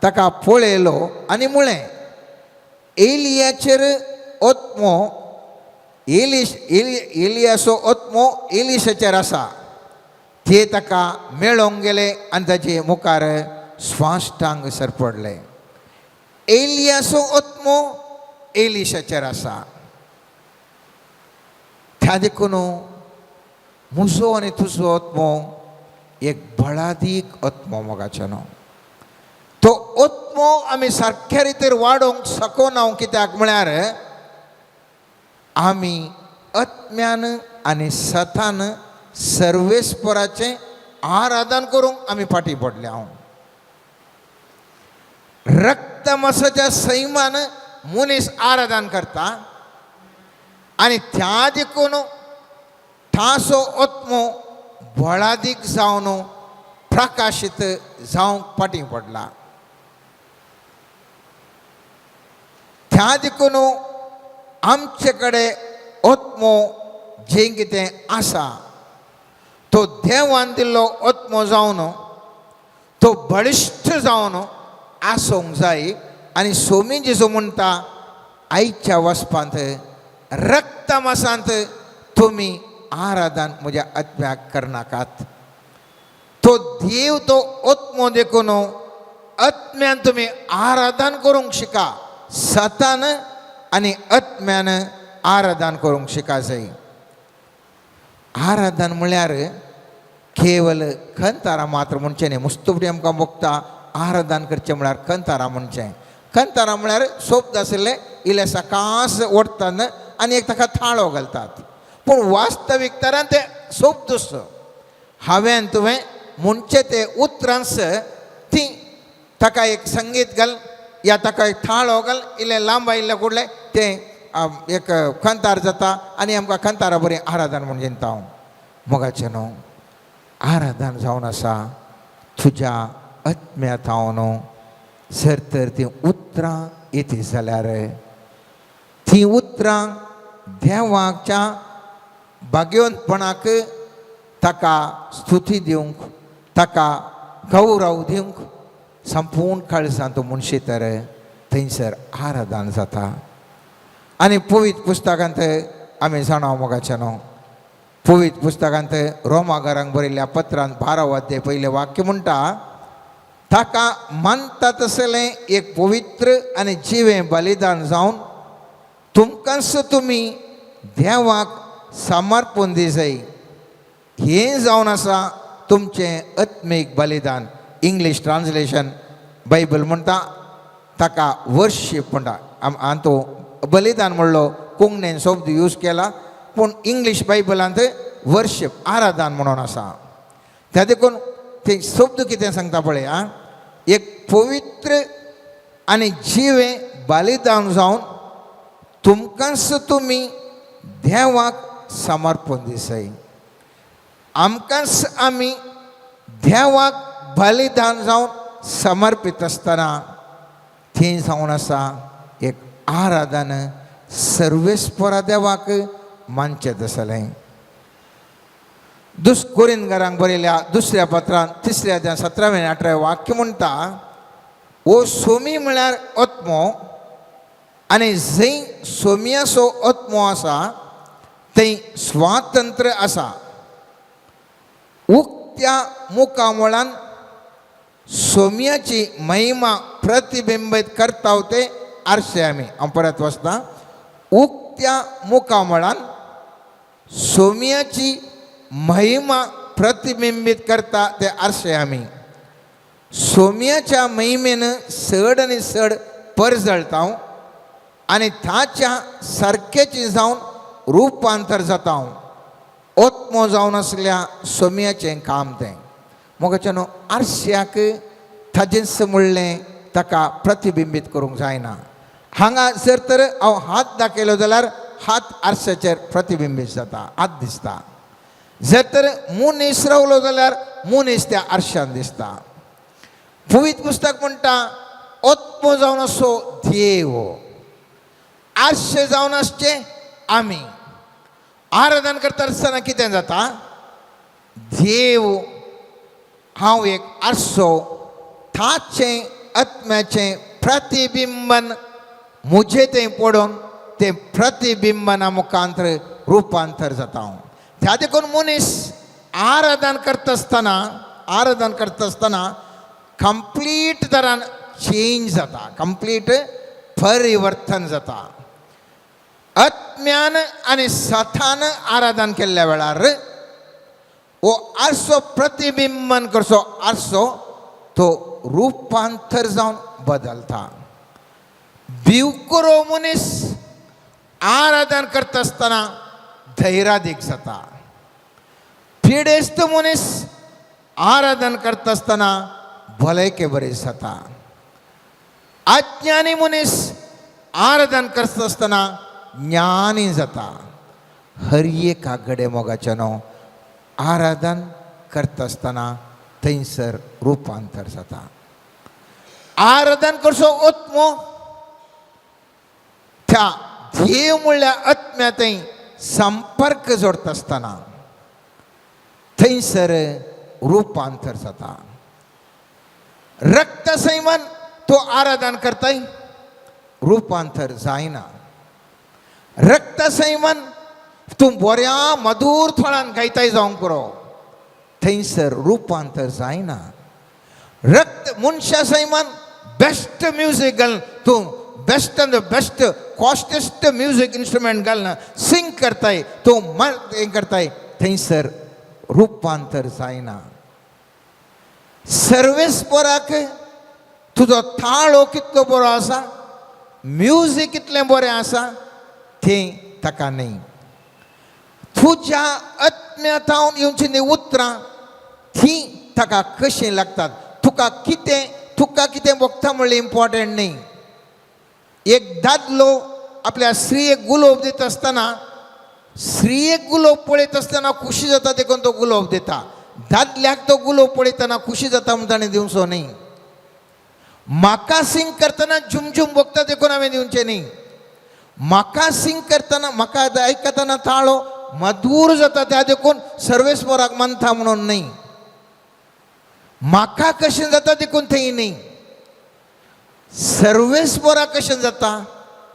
ताका पळयलो आनी म्हळें, एलियाचेर आत्मो एलिश एली एलियाचो आत्मो एलिशाचेर आसा. ते ताका मेळोंक गेले आनी ताचे मुखार स्वाश्टांग सरपडले. एलियाचो आत्मो एलिशाचेर आसा. त्या देखून म्हजो आनी तुजो आत्मो एक बळादीक आत्मो मोगाचो न्हू. तो आत्मो आमी सारक्या रितीर वाडोवंक शकना, कित्याक म्हळ्यार आमी आत्म्यान आनी सतान सर्वेस्पराचें आराधन करूंक आमी फाटीं पडल्या. हांव रक्तमासाच्या सैमान मनीस आराधन करता आनी त्या देखून ताचो आत्मो बळादीक जावन प्रकाशीत जावंक फाटीं पडला. त्या देखून आमचे कडेन आत्मो जें कितें आसा तो देवान दिल्लो आत्मो जावन तो बळिश्ट जावन आसूंक जाय. आनी सोमी जेजू म्हणटा आयच्या वचपांत रक्तमासांत तुमी आराधन म्हज्या आत्म्याक करनाकात. तो देव तो आत्मो देखून आत्म्यान तुमी आराधन करूंक शिका, सतान आनी आत्म्यान आराधन करूंक शिका जाय. आराधन म्हळ्यार केवल खंतारा मात्र म्हणचें न्ही. मुस्तुपडी आमकां भोगता आराधन करचें म्हळ्यार खंतारा म्हणचें. खंतारा म्हळ्यार सोप्त आशिल्लें इल्लें सकास ओडटात आनी एक ताका थाळो घालतात, पूण वास्तवीक तरान तें सोप दुसरो हांवें तुवें म्हणचें ते उतरांस ती ताका एक संगीत घाल या ताका एक थाळो घाल, इल्लें लांब इल्लें कुडलें तें एक खंतार जाता आनी आमकां खंतारा बरें आराधन म्हूण चिंता हांव. मोगाचें न्हू आराधन जावन आसा तुज्या आत्म्या थावन जर तर तीं उतरां येत जाल्यार तीं उतरां देवाच्या भाग्यवंतपणाक ताका स्तुती दिवंक, ताका गौरव दिवंक संपूर्ण काळजान तूं म्हणशी तर थंयसर आराधन जाता. आनी पवित्र पुस्तकांत आमी जाणा मोगाचें न्हू, पवित्र पुस्तकांत रोमागारांक बरयल्ल्या पत्रांत 12 अध्याय पयलें वाक्य म्हणटा, ताका मानता तसलें एक पवित्र आनी जिवें बलिदान जावन तुमकांच तुमी देवाक समर्पण दी जाय. हें जावन आसा तुमचें आत्मीक बलिदान. इंग्लीश ट्रान्सलेशन बायबल म्हणटा ताका वर्शीप म्हणटा. आं तो बलिदान म्हणलो कोंकणीन शब्द यूज केला, पूण इंग्लीश बायबलांत वर्शीप आराधन म्हणून आसा. त्या देखून ते शब्द कितें सांगता पळय, आं एक पवित्र आनी जिवें बलिदान जावन तुमकांच तुमी देवाक समर्पण दिसाय. आमकांच आमी देवाक बलिदान जावन समर्पीत आसतना थंय जावन आसा एक आराधन सर्वेस्परा देवाक मानचें तसलें. कोरिंदकारांक बरयल्या दुसऱ्या पत्रान 3ऱ्या अध्याय 17व्या आनी 18व्या वाक्य म्हणटा, ओ सोमी म्हळ्यार आत्मो आनी जंय सोम्याचो आत्मो आसा थंय स्वातंत्र्य आसा. उक्त्या मुखामळान सोम्याची महिमा प्रतिबिंबीत करता ते आरशे आमी. हांव परत वचता, उक्त्या मुखामळान सोम्याची महिमा प्रतिबिंबीत करता ते आरशे आमी. सोम्याच्या महिमेन चड आनी चड परजळता आनी ताच्या सारकेची जावन रुपांतर जाता. आत्मो जावन आसल्या सोम्याचें काम तें. मोगाचें न्हू आरश्याक ताजेंच म्हणलें ताका प्रतिबिंबीत करूंक जायना. हांगा जर तर हांव हात दाखयलो जाल्यार हात आरश्याचेर प्रतिबिंबीत जाता, हात दिसता. जर तर मनीस रावलो जाल्यार मनीस त्या आरशान दिसता. पवित्र पुस्तक म्हणटा आत्मो जावन आसो देव, आरशे जावन आसचे आमी. आराधन करता आसतना कितें जाता, देव हांव एक आरसो, ताचें आत्म्याचें प्रतिबिंबन म्हजें तें पडोवन तें प्रतिबिंबना मुखांतर रुपांतर जाता हांव. त्या देखून मनीस आराधन करता आसतना, आराधन करता आसतना कंप्लीट तरान चेंज जाता, कंप्लीट परिवर्तन जाता. आत्म्यान आनी सतान आराधन केल्ल्या वेळार वो आरसो प्रतिबिंबन करचो आरसो तो रुपांतर जावन बदलता. भिवकुरो मनीस आराधन करता आसतना धैर्यादीक जाता. पिडेस्त मनीस आराधन करता आसतना भलायके बरी जाता. अज्ञानी मनीस आराधन करता आसतना ज्ञानी जाता. हर एका घडे मोगाचें न्हू आराधन करता आसतना थंयसर रुपांतर जाता. आराधन करचो आत्मो त्या देव म्हणल्यार आत्म्या थंय संपर्क जोडटा आसतना थंयसर रुपांतर जाता. रक्त सैमान तो आराधन करताय, रुपांतर जायना. रक्त सैमान तूं बऱ्या मधूर थळान गायताय जावंक पुरो, थंयसर रुपांतर जायना. रक्त मनशा सैमान बेस्ट म्युजीक घालून तूं best and best costliest music instrument घालून सिंग करताय, तूं हें करताय, थंयसर रुपांतर जायना. सर्वेस्पराक तुजो थाळो कितलो बरो आसा, म्युजीक कितलें बरें आसा तें ताका न्हय. तुज्या आत्म्या थावन येवची न्ही उतरां ती ताका कशीं लागतात, तुका कितें भोगता म्हणलें इम्पॉर्टंट न्ही. एक दादलो आपल्या स्त्रियेक गुलोब दिता आसतना, स्त्रियेक गुलोब पळयत आसतना खुशी जाता देखून तो गुलोब दिता. दादल्याक तो गुलोब पळयतना खुशी जाता म्हूण ताणें दिवचो न्ही. म्हाका सिंग करतना झुमझुम भोगता देखून हांवें दिवचें न्ही. म्हाका सिंग करतना, म्हाका आयकतना ताळो मधूर जाता त्या देखून सर्वेस्वराक मानता म्हणून न्ही. म्हाका कशें जाता देखून थंय न्ही, सर्वेस्वराक कशें जाता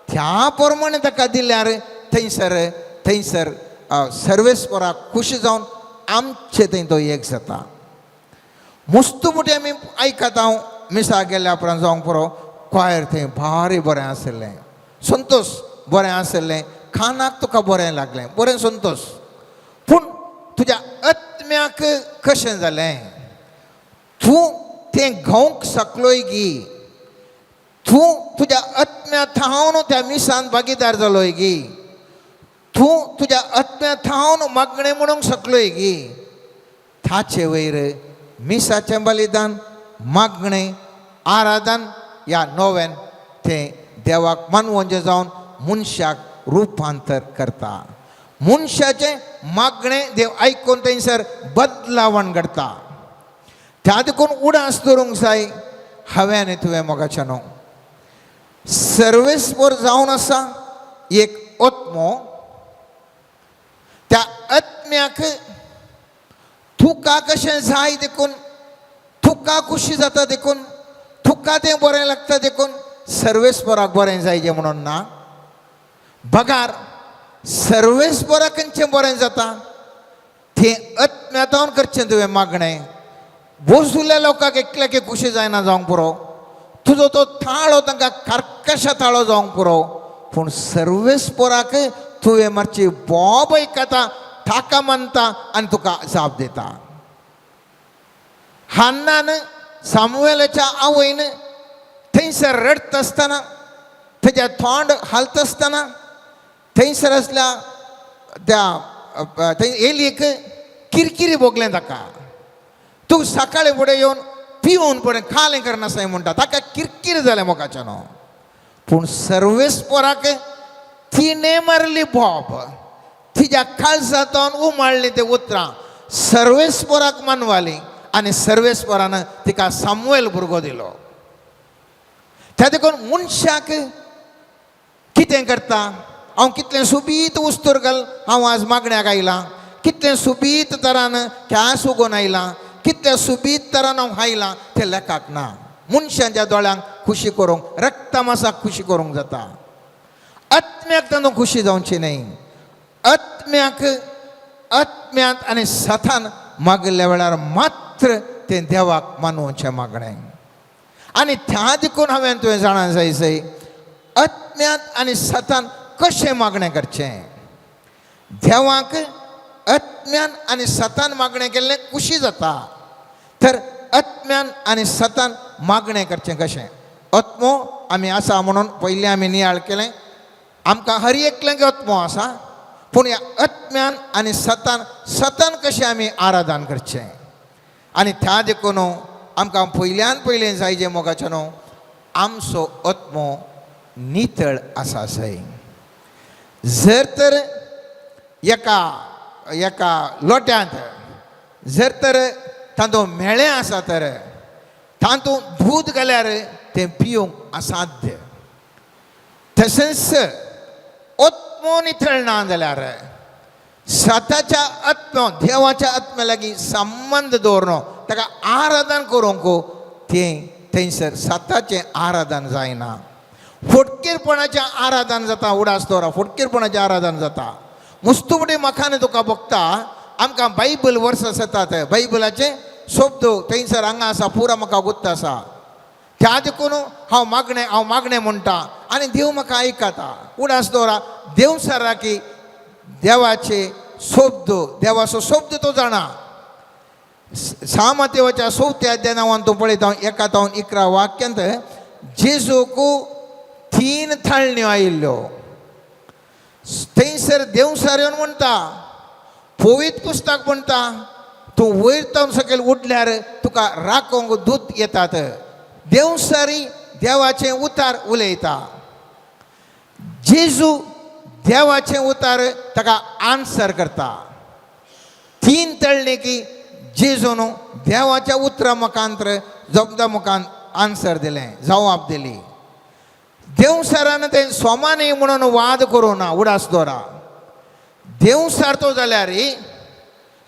त्या प्रमाणे ताका दिल्यार थंयसर थंयसर सर्वेस्वराक खुशी जावन आमचे थंय तो एक जाता. मुस्तू मुठी आमी आयकता, हांव मिसा गेल्या उपरांत जावंक पुरो, क्वायर थंय भारी बरें आशिल्लें, संतोश बरें आशिल्लें, खानाक तुका बरें लागलें, बरें संतोश. पूण तुज्या आत्म्याक कशें जालें? तूं तें घेवंक शकलोय गी? तूं तुज्या आत्म्या थावन त्या मिसान भागीदार जालोय गी? तूं तुज्या आत्म्या थावन मागणें म्हणूंक शकलोय गी? ताचे वयर मिसाचें बलिदान, मागणें, आराधन ह्या नोवेन तें देवाक मानवंचे जावन मनशाक रुपांतर करता. मनशाचें मागणें देव आयकून थंयसर बदलावण घडता. त्या देखून उडास दवरूंक जाय हांवें आनी तुवें मोगाच्या न्हू. सर्वेस्पर जावन आसा एक आत्मो. त्या आत्म्याक तुका कशें जाय देखून, तुका खुशी जाता देखून, तुका तें बरें लागता देखून सर्वेस्पराक बरें जायजें म्हणून ना. बगार सर्वेस्पराक खंयचें बरें जाता तें आत्म्यातावन करचें तुवें मागणें. बोसुल्या लोकांक एकल्याक खुशी जायना जावंक पुरो, तुजो तो थाळो तांकां कर्कशा थाळो जावंक पुरो, पूण सर्वेस्पराक तुवें मातशी बोब आयकता, ताका मानता आनी तुका जाप दिता. हान्नान सामुवेलाच्या आवयन थंयसर रडत आसतना, तेजें तोंड हालता आसतना, थंयसर आसल्या त्या थंय एलीक किरकिरी भोगलें ताका. तूं सकाळी फुडें येवन पिवन फुडें खालें करनासलें म्हणटा, ताका किरकीर जालें मोगाच्यान. पूण सर्वेस्पराक तिणें मारली बोब, तिज्या काळजांतून उमाळ्ळीं ते उतरां सर्वेस्पराक मानवाली आनी सर्वेस्परान तिका सामुएल भुरगो दिलो. त्या देखून मनशाक कितें करता, हांव कितलें सोबीत उस्तूर घाल हांव आज मागण्याक आयलां, कितलें सोबीत तरान केंस उगोवन आयलां, कितल्या सोबीत तरान हांव आयलां तें लेखाक ना. मनशांच्या दोळ्यांक खुशी करूंक, रक्तमासाक खुशी करूंक जाता, आत्म्याक तातूंत खुशी जावची न्हय. आत्म्याक आत्म्यांत आनी सतान मागिल्ल्या वेळार मात्र तें देवाक मानवचें मागणें. आनी त्या देखून हांवें तुवें जाणा जाय जाय आत्म्यांत आनी सतान कशें मागणें करचें. देवाक आत्म्यान आनी सतान मागणें केल्लें खुशी जाता, तर आत्म्यान आनी सतान मागणें करचें कशें? आत्मो आमी आसा म्हणून पयलीं आमी नियाळ केलें, आमकां हर एकल्यांक आत्मो आसा, पूण ह्या आत्म्यान आनी सतान सतान कशें आमी आराधन करचें. आनी त्या देखून आमकां पयल्यान पयलें जाय जें मोगाचें न्हू, आमचो आत्मो नितळ आसा जाय. जर तर एका एका लोट्यांत जर तर तातूंत म्हेळें आसा तर तातूंत दूद घाल्यार तें पिवंक असाध्य. तशेंच आत्मो नितळ ना जाल्यार सताच्या आत्म्यो देवाच्या आत्म्या लागीं संबंद दवरनो ताका आराधन करूंक तें थंयसर सताचें आराधन जायना. फटकीरपणाचें आराधन जाता. उडास दवरा, फटकीरपणाचें आराधन जाता. मुस्तुमटी मखाने तुका बघता आमकां बायबल वर्सां जातात, बायबलाचें शब्द थंयसर हांगा आसा, पुरा म्हाका गुत्त आसा. त्या देखून हांव मागणें, हांव मागणें म्हणटा आनी देव म्हाका आयकता. उडास दवरा, देव साराकी देवाचे शब्द, देवाचो शब्द तो जाणा. सामतेवाच्या चवथ्या अध्याय नांवान तूं पळयता, 1 तावन 11 वाक्यांत जेजूक 3 थाळण्यो आयिल्ल्यो. थंयसर देवसार येवन म्हणटा, पवित्र पुस्तक म्हणटा, तूं वयर तावन सकयल उडल्यार तुका राखोवंक दूत येतात. देवसारी देवाचें उतार उलयता. जेजू देवाचें उतार ताका आन्सर करता. 3 तळणे की जेजून देवाच्या उतरा मुखांतर जबदा मुखान आन्सर दिलें, जवाब दिली. देवसारान तें सोमानी म्हणून वाद करूं ना. उडास दवरा, देवसार तो जाल्यार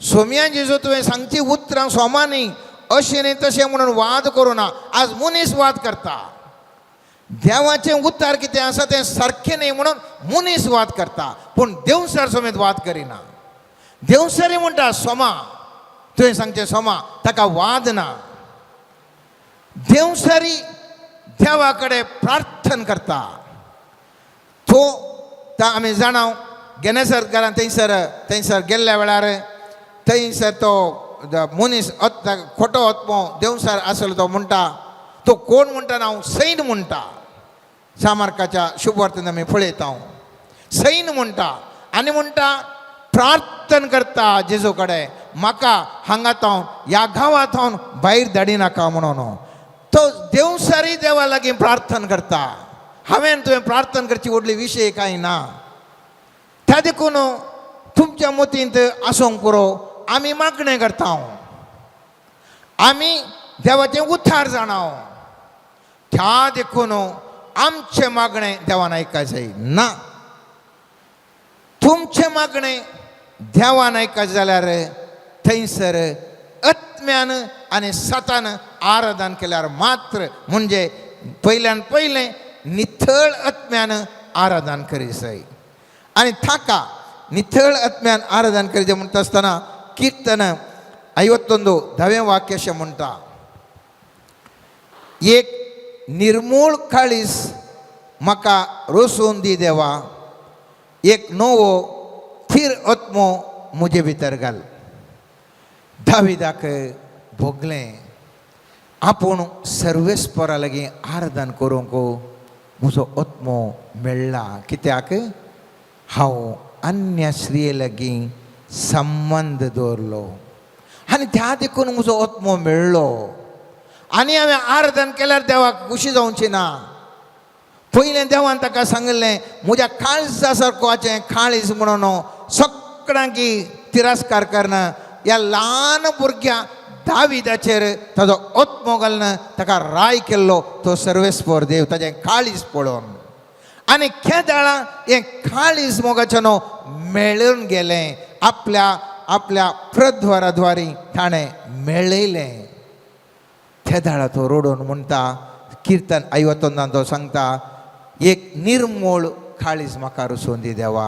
सोम्या जेजू तुवें सांगची उतरां सोमानी अशें न्ही तशें म्हणून वाद करूं ना. आज मनीस वाद करता. देवाचें उतार कितें आसा तें सारकें न्ही म्हणून मनीस वाद करता, पूण देवसार समेत वाद करिना. देवसारी म्हणटा सोमा, तुवें सांगचें सोमा, ताका वाद ना. देवसारी देवा कडेन प्रार्थना करता. तो ता आमी जाणा, गेनेसर घरान थंयसर थंयसर गेल्ल्या वेळार थंयसर तो मनीस खोटो आत्मो देवसार आसलो, तो म्हणटा, तो कोण म्हणटा ना, हांव सैन म्हणटा. सामार्काच्या शुभवर्तन आमी पळयता, सैन म्हणटा आनी म्हणटा, प्रार्थना करता जेजू कडेन, म्हाका हांगा थावन ह्या गांवा थावन भायर धाडिनाका म्हणून. तो देवसारी देवा लागीं प्रार्थना करता. हांवें तुवें प्रार्थना करची व्हडली विशय कांय ना. त्या देखून तुमच्या मतींत आसूंक पुरो, आमी मागणें करता, आमी देवाचें उतार जाणा. त्या देखून आमचें मागणें देवान आयका जाय ना. तुमचें मागणें देवान आयकाचें जाल्यार थंयसर आत्म्यान आनी सतान आराधन केल्यार मात्र, म्हणजे पयल्यान पयलें निथळ आत्म्यान आराधन करी जाय. आनी ताका निथळ आत्म्यान आराधन करीत म्हणटा आसतना कीर्तन 51 10वें वाक्य अशें म्हणटा, एक निर्मूळ काळीस म्हाका रोसून दी देवा, एक नवो थीर आत्मो म्हजे भितर घाल. दाविदाक भोगलें आपूण सर्वेस्परा लागीं आराधन करूंक म्हजो आत्मो मेळ्ळा, कित्याक हांव अन्य स्त्रिये लागीं संबंद दवरलो आनी त्या देखून म्हजो आत्मो मेळ्ळो. आनी हांवें आराधन केल्यार देवाक खुशी जावची ना. पयलें देवान ताका सांगिल्लें, म्हज्या काळजा सारको काळीज म्हणून सगळ्यांकी तिरस्कार करना ह्या ल्हान भुरग्या दाविदाचेर ताजो आत्मो घालून ताका राय केल्लो तो सर्वेस्पर देव ताजें काळीज पळोवन. आनी केदाळा हें काळीज मोगाचें न्हू मेळून गेलें, आपल्या आपल्या प्रद्वाराद्वारी ताणें मेळयलें. तेदाळा तो रडून म्हणटा, किर्तन 51 तो सांगता, एक निर्मूळ काळीज म्हाका रुसून दी देवा,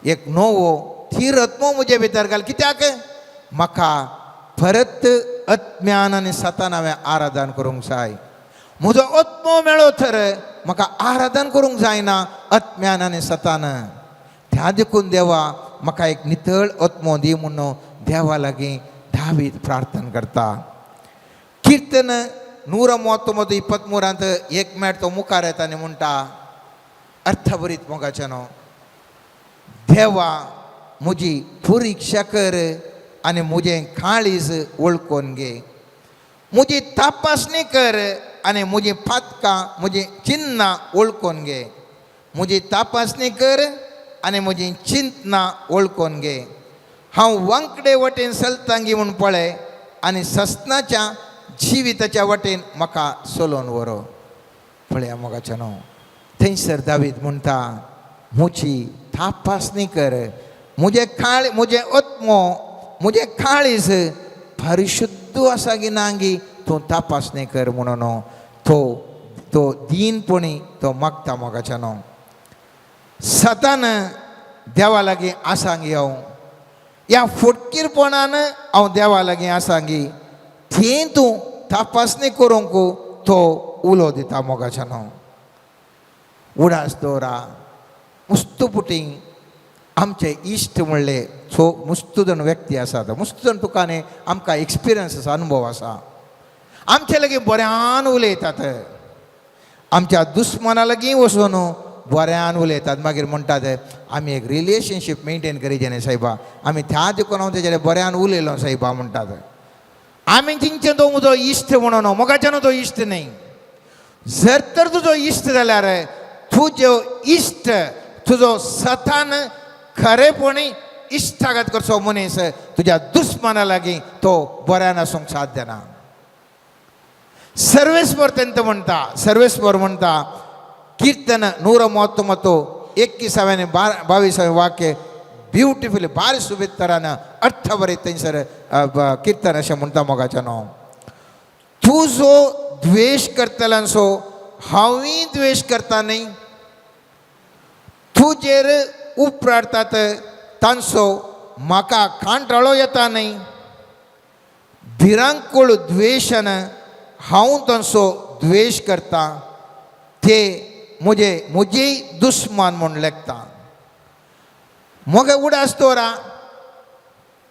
एक नवो थीर आत्मो म्हजे भितर घाल, कित्याक म्हाका परत आत्म्यान आनी सतान हांवें आराधन करूंक जाय. म्हजो आत्मो मेळो तर म्हाका आराधन करूंक जायना आत्म्यान आनी सतान. त्या देखून देवा म्हाका एक नितळ आत्मो दी म्हणून देवा लागीं दावीद प्रार्थना करता. कीर्तन 139 23रांत एक मेट तो मुखार येता आनी म्हणटा, अर्थभरीत मोगाचें न्हू, देवा म्हजी परिक्षा कर आनी म्हजें काळीज वळखून घे, म्हजी तपासणी कर आनी म्हजी पातकां म्हजी चिन्नां वळखून घे, म्हजी तपासणी कर आनी म्हजी चिंतनां वळखून घे. हांव वांकडे वटेन चलतांगी म्हूण पळय आनी सस्नाच्या जिविताच्या वटेन म्हाका चलोवन व्हरो. पळया मोगाच्या न्हू, थंयसर दावीद म्हणटा, म्हजी तपासणी कर, म्हजें काळ म्हजें आत्मो म्हजें काळीज परिशुद्ध आसा की ना गी तूं तपासणी कर म्हणून तो तो दीनपणी तो मागता मोगाच्यानो. सतान देवा लागीं आसांगी हांव ह्या फुटकीरपणान हांव देवा लागीं आसांगी थंय तूं तपासणी करूंक तो उलो दिता मोगाच्यानो. उडास दवरा मुस्तू पुटी आमचे इश्ट म्हणले सो मुस्तू जण व्यक्ती आसात, मुस्तू जण तुका न्ही आमकां एक्सपिरियन्स आसा, अनुभव आसा. आमचे लागीं बऱ्यान उलयतात, आमच्या दुस्मना लागीं वचून बऱ्यान उलयतात. मागीर म्हणटात आमी एक रिलेशनशीप मेंटेन करीजे न्ही सायबा, आमी त्या देखून हांव तेजेर बऱ्यान उलयलो सायबा म्हणटात. आमी चिंतचें तो म्हजो इश्ट म्हणून, मोगाच्यान तो इश्ट न्ही. जर तर तुजो इश्ट जाल्यार तुजो इश्ट तुजो सतान खरेपणी इश्टागत करचो मनीस तुज्या दुस्माना लागीं तो बऱ्यान आसूंक साध्य ना. सर्वेस्पर तेंत म्हणटा, सर्वेस्पर म्हणटा कीर्तन 139 21व्या आनी 22व्या वाक्य ब्युटिफुली भारी सोबीत तरान अर्थ बरें थंयसर किर्तन अशें म्हणटा मोगाच्यानो. तुजो द्वेश करतल्यांचो हांवूय द्वेश करता न्ही, तुजेर उपराडतात तांचो म्हाका कांटाळो येता न्ही, भिरांकूळ द्वेशान हांव तांचो द्वेश करता, ते म्हजे म्हजे दुस्मान म्हूण लेखता. मगे उडास दवरा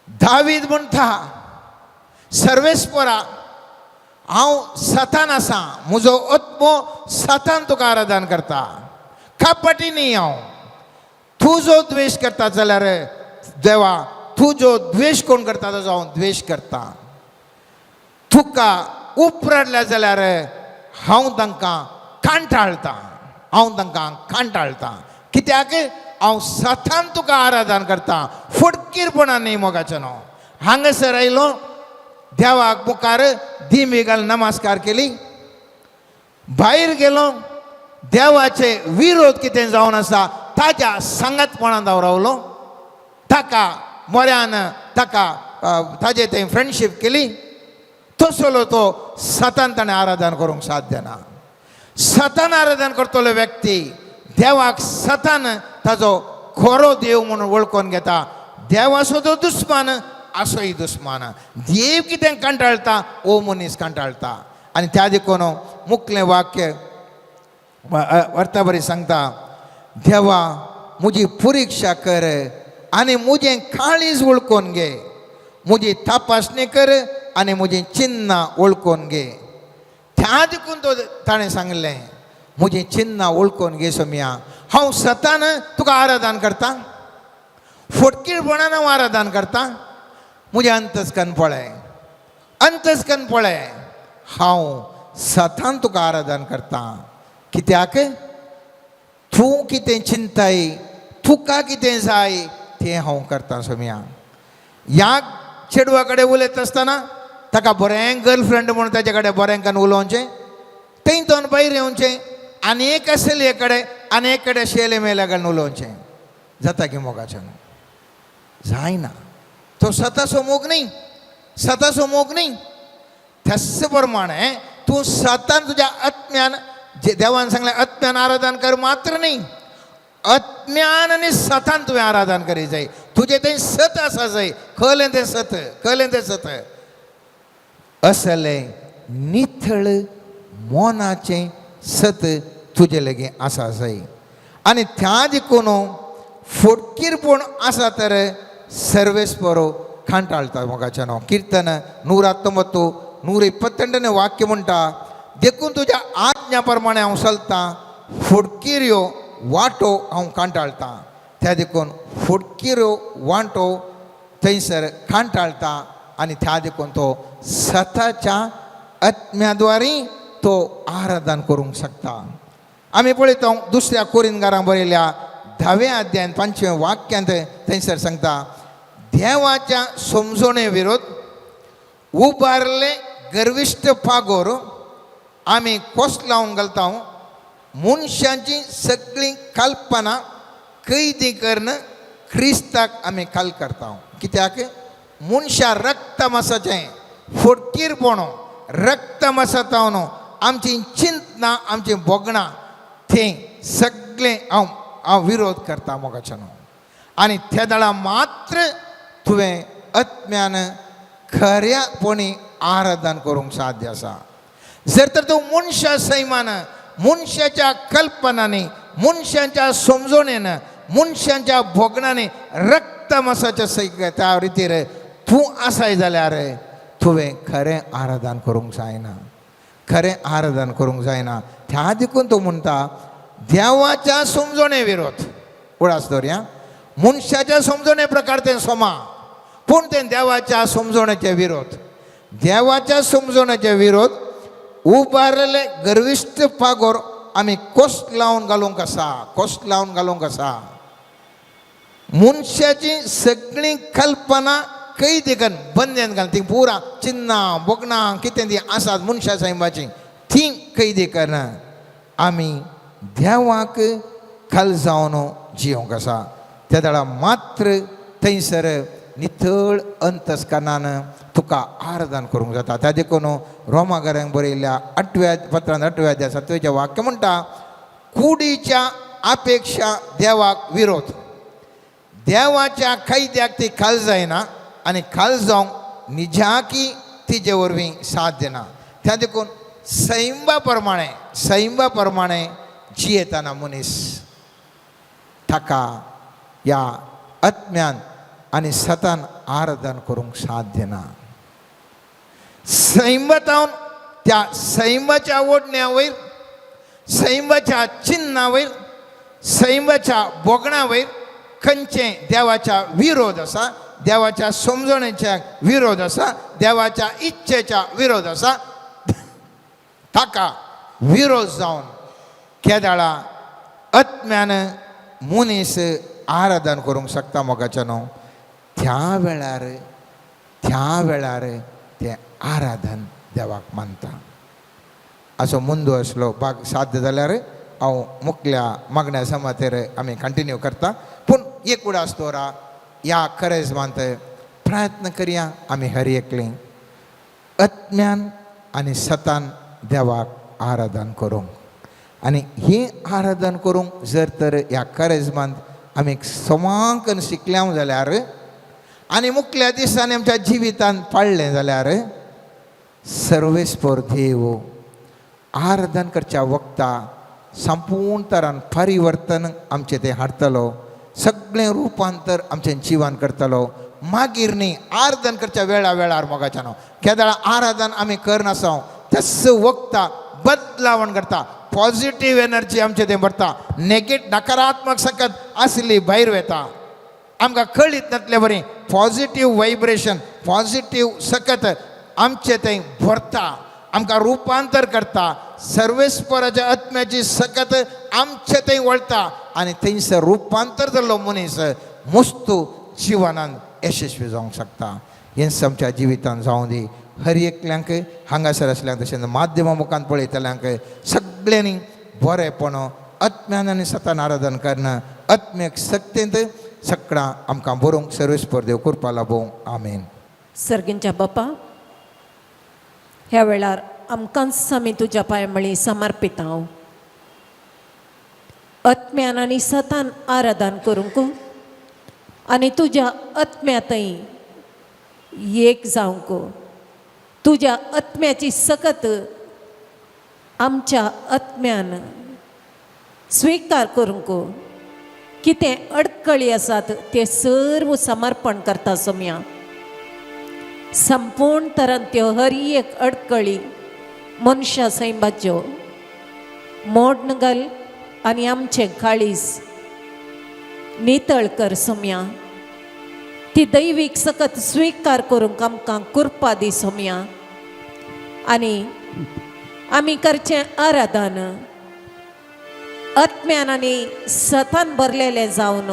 दावीद म्हणटा सर्वेस्परा हांव सतान आसा, म्हजो आत्मो सतान तुका आराधन करता, कपटी न्ही हांव. तुजो द्वेश करता जाल्यार देवा तुजो द्वेश कोण करता ताजो हांव द्वेश करता, तुका उपराडल्या जाल्यार हांव तांकां कांटाळटा, हांव तांकां कांटाळटा, कित्याक हांव सतान तुका आराधन करता, फुटकीरपणान न्ही मोगाचें न्हू. हांगासर आयलो देवाक मुखार दिमी घाल नमस्कार केली, भायर गेलो देवाचे विरोध कितें जावन आसा ताज्या सांगातपणान हांव रावलो, ताका मोऱ्यान ताका ताजे थंय फ्रेंडशीप केली. तसलो तो सतान ताणें आराधन करूंक साध्य ना. सतान आराधन करतलो व्यक्ती देवाक सतान ताजो खरो देव म्हणून वळखून घेता. देवाचो तो दुस्मान आसोय दुस्मान, देव कितें कंटाळटा ओ मनीस कंटाळटा. आनी त्या देखून मुखलें वाक्य अर्था बरी सांगता, देवा म्हजी परिक्षा कर आनी म्हजें काळीज वळखून घे, म्हजी तपासणी कर आनी म्हजी चिन्नां वळखून घे. त्या देखून तो ताणें सांगलें म्हजी चिन्नां वळखून घे सोमया, हांव सतान तुका आराधन करता, फटकीरपणान हांव आराधन करता, म्हजें अंतस्कन पळय, अंतस्कन पळय, हांव सतान तुका आराधन करता, कित्याक तूं कितें चिंताय तुका कितें जाय तें हांव करता सोमया. ह्या चेडवा कडेन उलयता आसतना ताका बरें गर्लफ्रेंड म्हणून ताजे कडेन बरें करून उलोवचें, थंय तोन भायर येवचें आनी एक चलये कडेन आनी एक कडेन शेले मेल्या कडेन उलोवचें. जाता की मोगाच्यान जायना. तो सताचो मोग न्ही, सताचो मोग न्ही. त्याच प्रमाणे तूं सतान तुज्या आत्म्यान जे देवान सांगलें आत्म्यान आराधन कर मात्र न्ही, आत्म्यान आनी सतान तुवें आराधन करी जाय. तुजें तें सत आसा जाय, कळ्ळें तें सत, कळ्ळें तें सत असलें निथळ मोनाचें सत तुजें लागीं आसा जाय. आनी त्या देखून फटकीरपण आसा तर सर्वेस्परो कांटाळटा मोगाच्यानो. कीर्तन 119 128 वाक्य म्हणटा, देखून तुज्या आज्ञा प्रमाणे हांव चलतां, फटकिऱ्यो वांटो हांव कांटाळटा. त्या देखून फटकिऱ्यो वांटो थंयसर कांटाळटा आनी त्या देखून तो सताच्या आत्म्याद्वारी तो आराधन करूंक शकता. आमी पळयता दुसऱ्या कोरिनगारां बरयल्या 10व्या अध्यायान 5व्या वाक्यांत थंयसर सांगता, देवाच्या समजणे विरोध उबारले गर्विश्ट पागोर आमी कोस लावन घालता, मनशांची सगळी कल्पना कैदी करून क्रिस्ताक आमी काल करता. कित्याक मनशा रक्तमासाचें फटकीरपण रक्तमासातावन आमची चिंतना आमची भोगणां तें सगळें हांव हांव विरोध करता मोगाच्यान. आनी त्या दळा मात्र तुवें आत्म्यान खऱ्यापणी आराधन करूंक साध्य आसा. जर तर तूं मनशा सैमान मनशाच्या कल्पनांनी मनशाच्या समजणेन मनशाच्या भोगणांनी रक्तमासाच्या सै त्या रितीर तूं आसाय जाल्यार तुवें खरें आराधन करूंक जायना, खरें आराधन करूंक जायना. त्या देखून तूं म्हणटा देवाच्या समजणे विरोध उडास दवरया. मनशाच्या समजणे प्रकार तें सोमा, पूण तें देवाच्या समजण्याचे विरोध, देवाच्या समजण्याचे विरोध उबारलेले गर्विश्ट पागोर आमी कोस लावन घालूंक आसा, कोस लावन घालूंक आसा. मनशाची सगळीं कल्पना कैदी करून बंदेन घाल, ती पुरा चिन्नां बोगणां कितें ती आसात मनशा सैमाची ती कैदी करून आमी देवाक खाल जावन जियोंक आसा. त्या वेळार मात्र थंयसर नितळ अंतस्करणान तुका आराधन करूंक जाता. त्या देखून रोमागारांक बरयल्ल्या 8व्या पत्रान 8व्या अध्याय 7व्याचें वाक्य म्हणटा, कुडीच्या अपेक्षा देवाक विरोध, देवाच्या कैद्याक ती खाल जायना आनी खाल जावंक निजाकी तिजे वरवीं साथ दिना. त्या देखून सैंबा प्रमाणे सैंबा प्रमाणे जियेतना मनीस ताका ह्या आत्म्यान आनी सतान आराधन करूंक साथ दिना. सैंबातावन त्या सैंबाच्या ओडण्या वयर, सैंबाच्या चिन्ना वयर, सैंबाच्या बोगणा वयर खंयचें देवाच्या विरोध आसा, देवाच्या समजणेच्या विरोध आसा, देवाच्या इच्छेच्या विरोध आसा, ताका विरोध जावन केदाळा आत्म्यान मनीस आराधन करूंक शकता मोगाच्या न्हू. त्या वेळार त्या वेळार तें आराधन देवाक मानता. असो मुंदो आसलो भाग साध्य जाल्यार हांव मुखल्या मागण्या समातेर आमी कंटिन्यू करता. पूण एक उडास दवरा, ह्या खरेजमांत प्रयत्न करया आमी हर एकली आत्म्यान आनी सतान देवाक आराधन करूंक. आनी ही आराधन करूंक जर तर ह्या करेजमांत आमी समांकन शिकल्या जाल्यार आनी मुखल्या दिसांनी आमच्या जिवितांत पाळ्ळें जाल्यार सर्वेस्पर देव आराधन करच्या वखता संपूर्ण तरान परिवर्तन आमचें तें हाडटलो, सगळें रुपांतर आमचें जिवन करतलो. मागीर न्ही आराधन करच्या वेळा वेळार मोगाच्या न्हू केदळा आराधन आमी करनासांव तेस वखता बदलावण करता, पॉझिटीव एनर्जी आमचें तें भरता, नेगेट नकारात्मक सकत आसली भायर वता. आमकां कळीत नातले बरी पॉझिटीव वायब्रेशन पॉझिटीव सकत आमचें तें भरता, आमकां रुपांतर करता. सर्वेस्पराच्या आत्म्याची सकत आमचे थंय वळटा आनी थंयसर रुपांतर जाल्लो मनीस मुस्तू जिवनान यशस्वी जावंक शकता. हेंच आमच्या जिवितान जावं दी. हर एकल्यांक हांगासर आसल्यांक तशेंच माध्यमा मुखान पळयतल्यांक सगळ्यांनी बरेपण आत्म्यान आनी सतान आराधन करणं आत्म्याक सक्तेंत सगळां आमकां बरोवंक सर्वेस्पर देव कृपा लाभोवं. आमेन. सर्गींच्या बापा, ह्या वेळार आमकांच आमी तुज्या पांय मळी समर्पित हांव. आत्म्यान आनी सतान आराधन करूंक आनी तुज्या आत्म्यांतय एक जावंक, तुज्या आत्म्याची सकत आमच्या आत्म्यान स्विकार करूंक कितें अडकळी आसात ते सर्व समर्पण करता सोम्या. संपूर्ण तरान त्यो हर एक अडकळी मनशा सैमाच्यो मोडन घाल आनी आमचें काळीज नितळ कर सोम्या. ती दैवीक सकत स्विकार करूंक आमकां कृपा दी सोम्या. आनी आमी करचें आराधन आत्म्यान आनी सतान भरलेलें जावन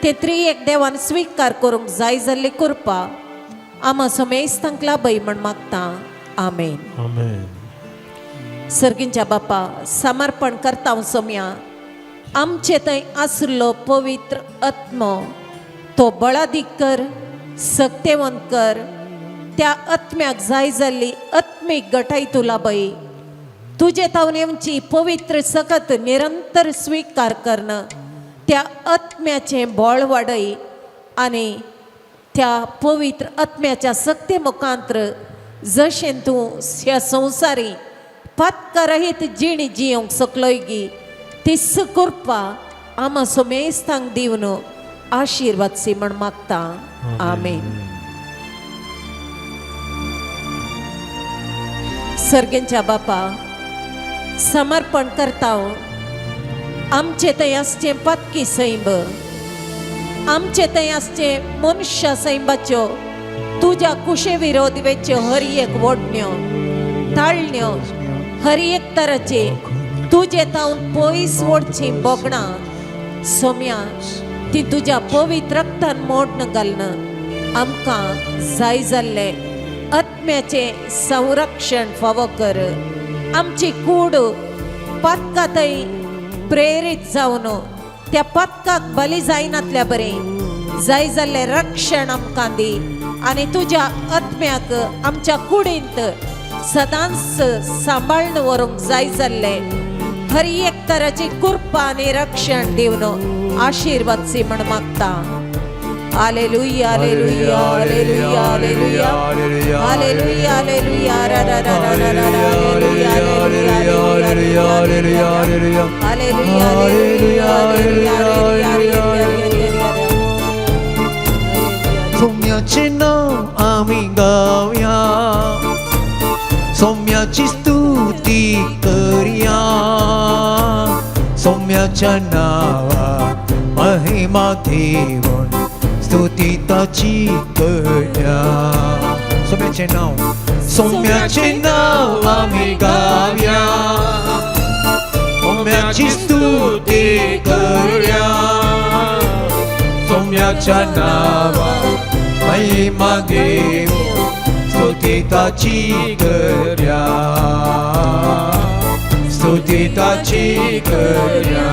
ते त्रियेक देवान स्विकार करूंक जाय जाल्ली कृपा आमा समेस्तांक लाभय म्हण मागता. आमेन. आमेन. सर्गींच्या बापा, समर्पण करता हांव सोम्या. आमचे थंय आसलो पवित्र आत्मो तो बळादीक कर, सक्तेवंत कर. त्या आत्म्याक जाय जाल्ली आत्मीक गटाय तुला बाई तुजे तावन येवची पवित्र सकत निरंतर स्विकार करणं त्या आत्म्याचें बळ वाडय आनी त्या पवित्र आत्म्याच्या सक्ते मुखांत्र जशें तूं ह्या संवसारी पातकारहीत जिणी जियोंक सकलोय गी तिस कृपा आमा सोमेस्तांक दिवन आशिर्वाद सी म्हण मागता. आमेन. सर्गेंच्या बापा, समर्पण करता आमचे थंय आसचें पातकी सैंब, आमचे थंय आसचें मनशा सैंबाच्यो तुज्या कुशे विरोध वेच्यो हर एक वोडण्यो ताळण्यो, हर एक तराचे तुजे तावन पयस वोडची बोगणां सोम्या ती तुज्या पवित्र रक्तान मोडन घालन आमकां जाय जाल्लें आत्म्याचें संरक्षण फावो कर. आमची कूड पातका थंय प्रेरीत जावन त्या पातकाक बली जायनातल्या बरें जाय जाल्लें रक्षण आमकां दी आनी तुज्या आत्म्याक आमच्या कुडींत सदांच सांबाळून व्हरूंक जाय जाल्लें हर एक तराची कृपा आनी रक्षण दिवन आशिर्वाद सी म्हण मागता. Hallelujah, hallelujah, hallelujah, hallelujah, hallelujah, hallelujah, रा रा रा रा रा रा, hallelujah, hallelujah, hallelujah, hallelujah, hallelujah, hallelujah, hallelujah. सौम्याचे नाव आम्ही गावया, सौम्याची स्तुती करया, सौम्याच्या नावात महिमा देऊन स्तुती ताची करया. सौम्याचे नाव, सौम्याचे नाव आम्ही गावया, सौम्याची स्तुती करया, सौम्याच्या नावात महिमा देऊन स्तुती ताची करया, स्तुती ताची करया.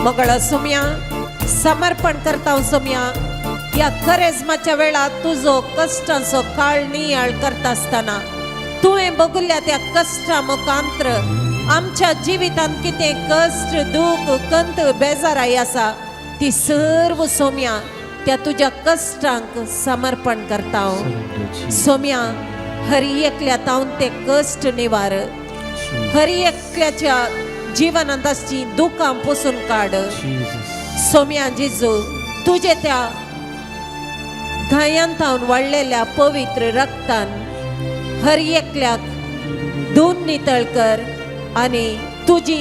मगळ सोम्या, समर्पण करता सोम्या, ह्या करेजमाच्या वेळार तुजो कश्टांचो काळ नियाळ करता आसतना तुवें बगुल्ल्या त्या कश्टा मुखांत्र आमच्या जिवितांत कितें कश्ट, दूख, कंत, बेजाराय आसा ती सर्व सोम्या त्या तुज्या कश्टांक समर्पण करता. सोम्या, हर एकल्या तावन ते कश्ट निवार, हर एकल्याच्या जिवनांत आसची दुखां पुसून काड. सोम्या जेजू, तुजे त्या घायांतावन वाडलेल्या पवित्र रक्तान हर एकल्याक धुवन नितळ कर आनी तुजी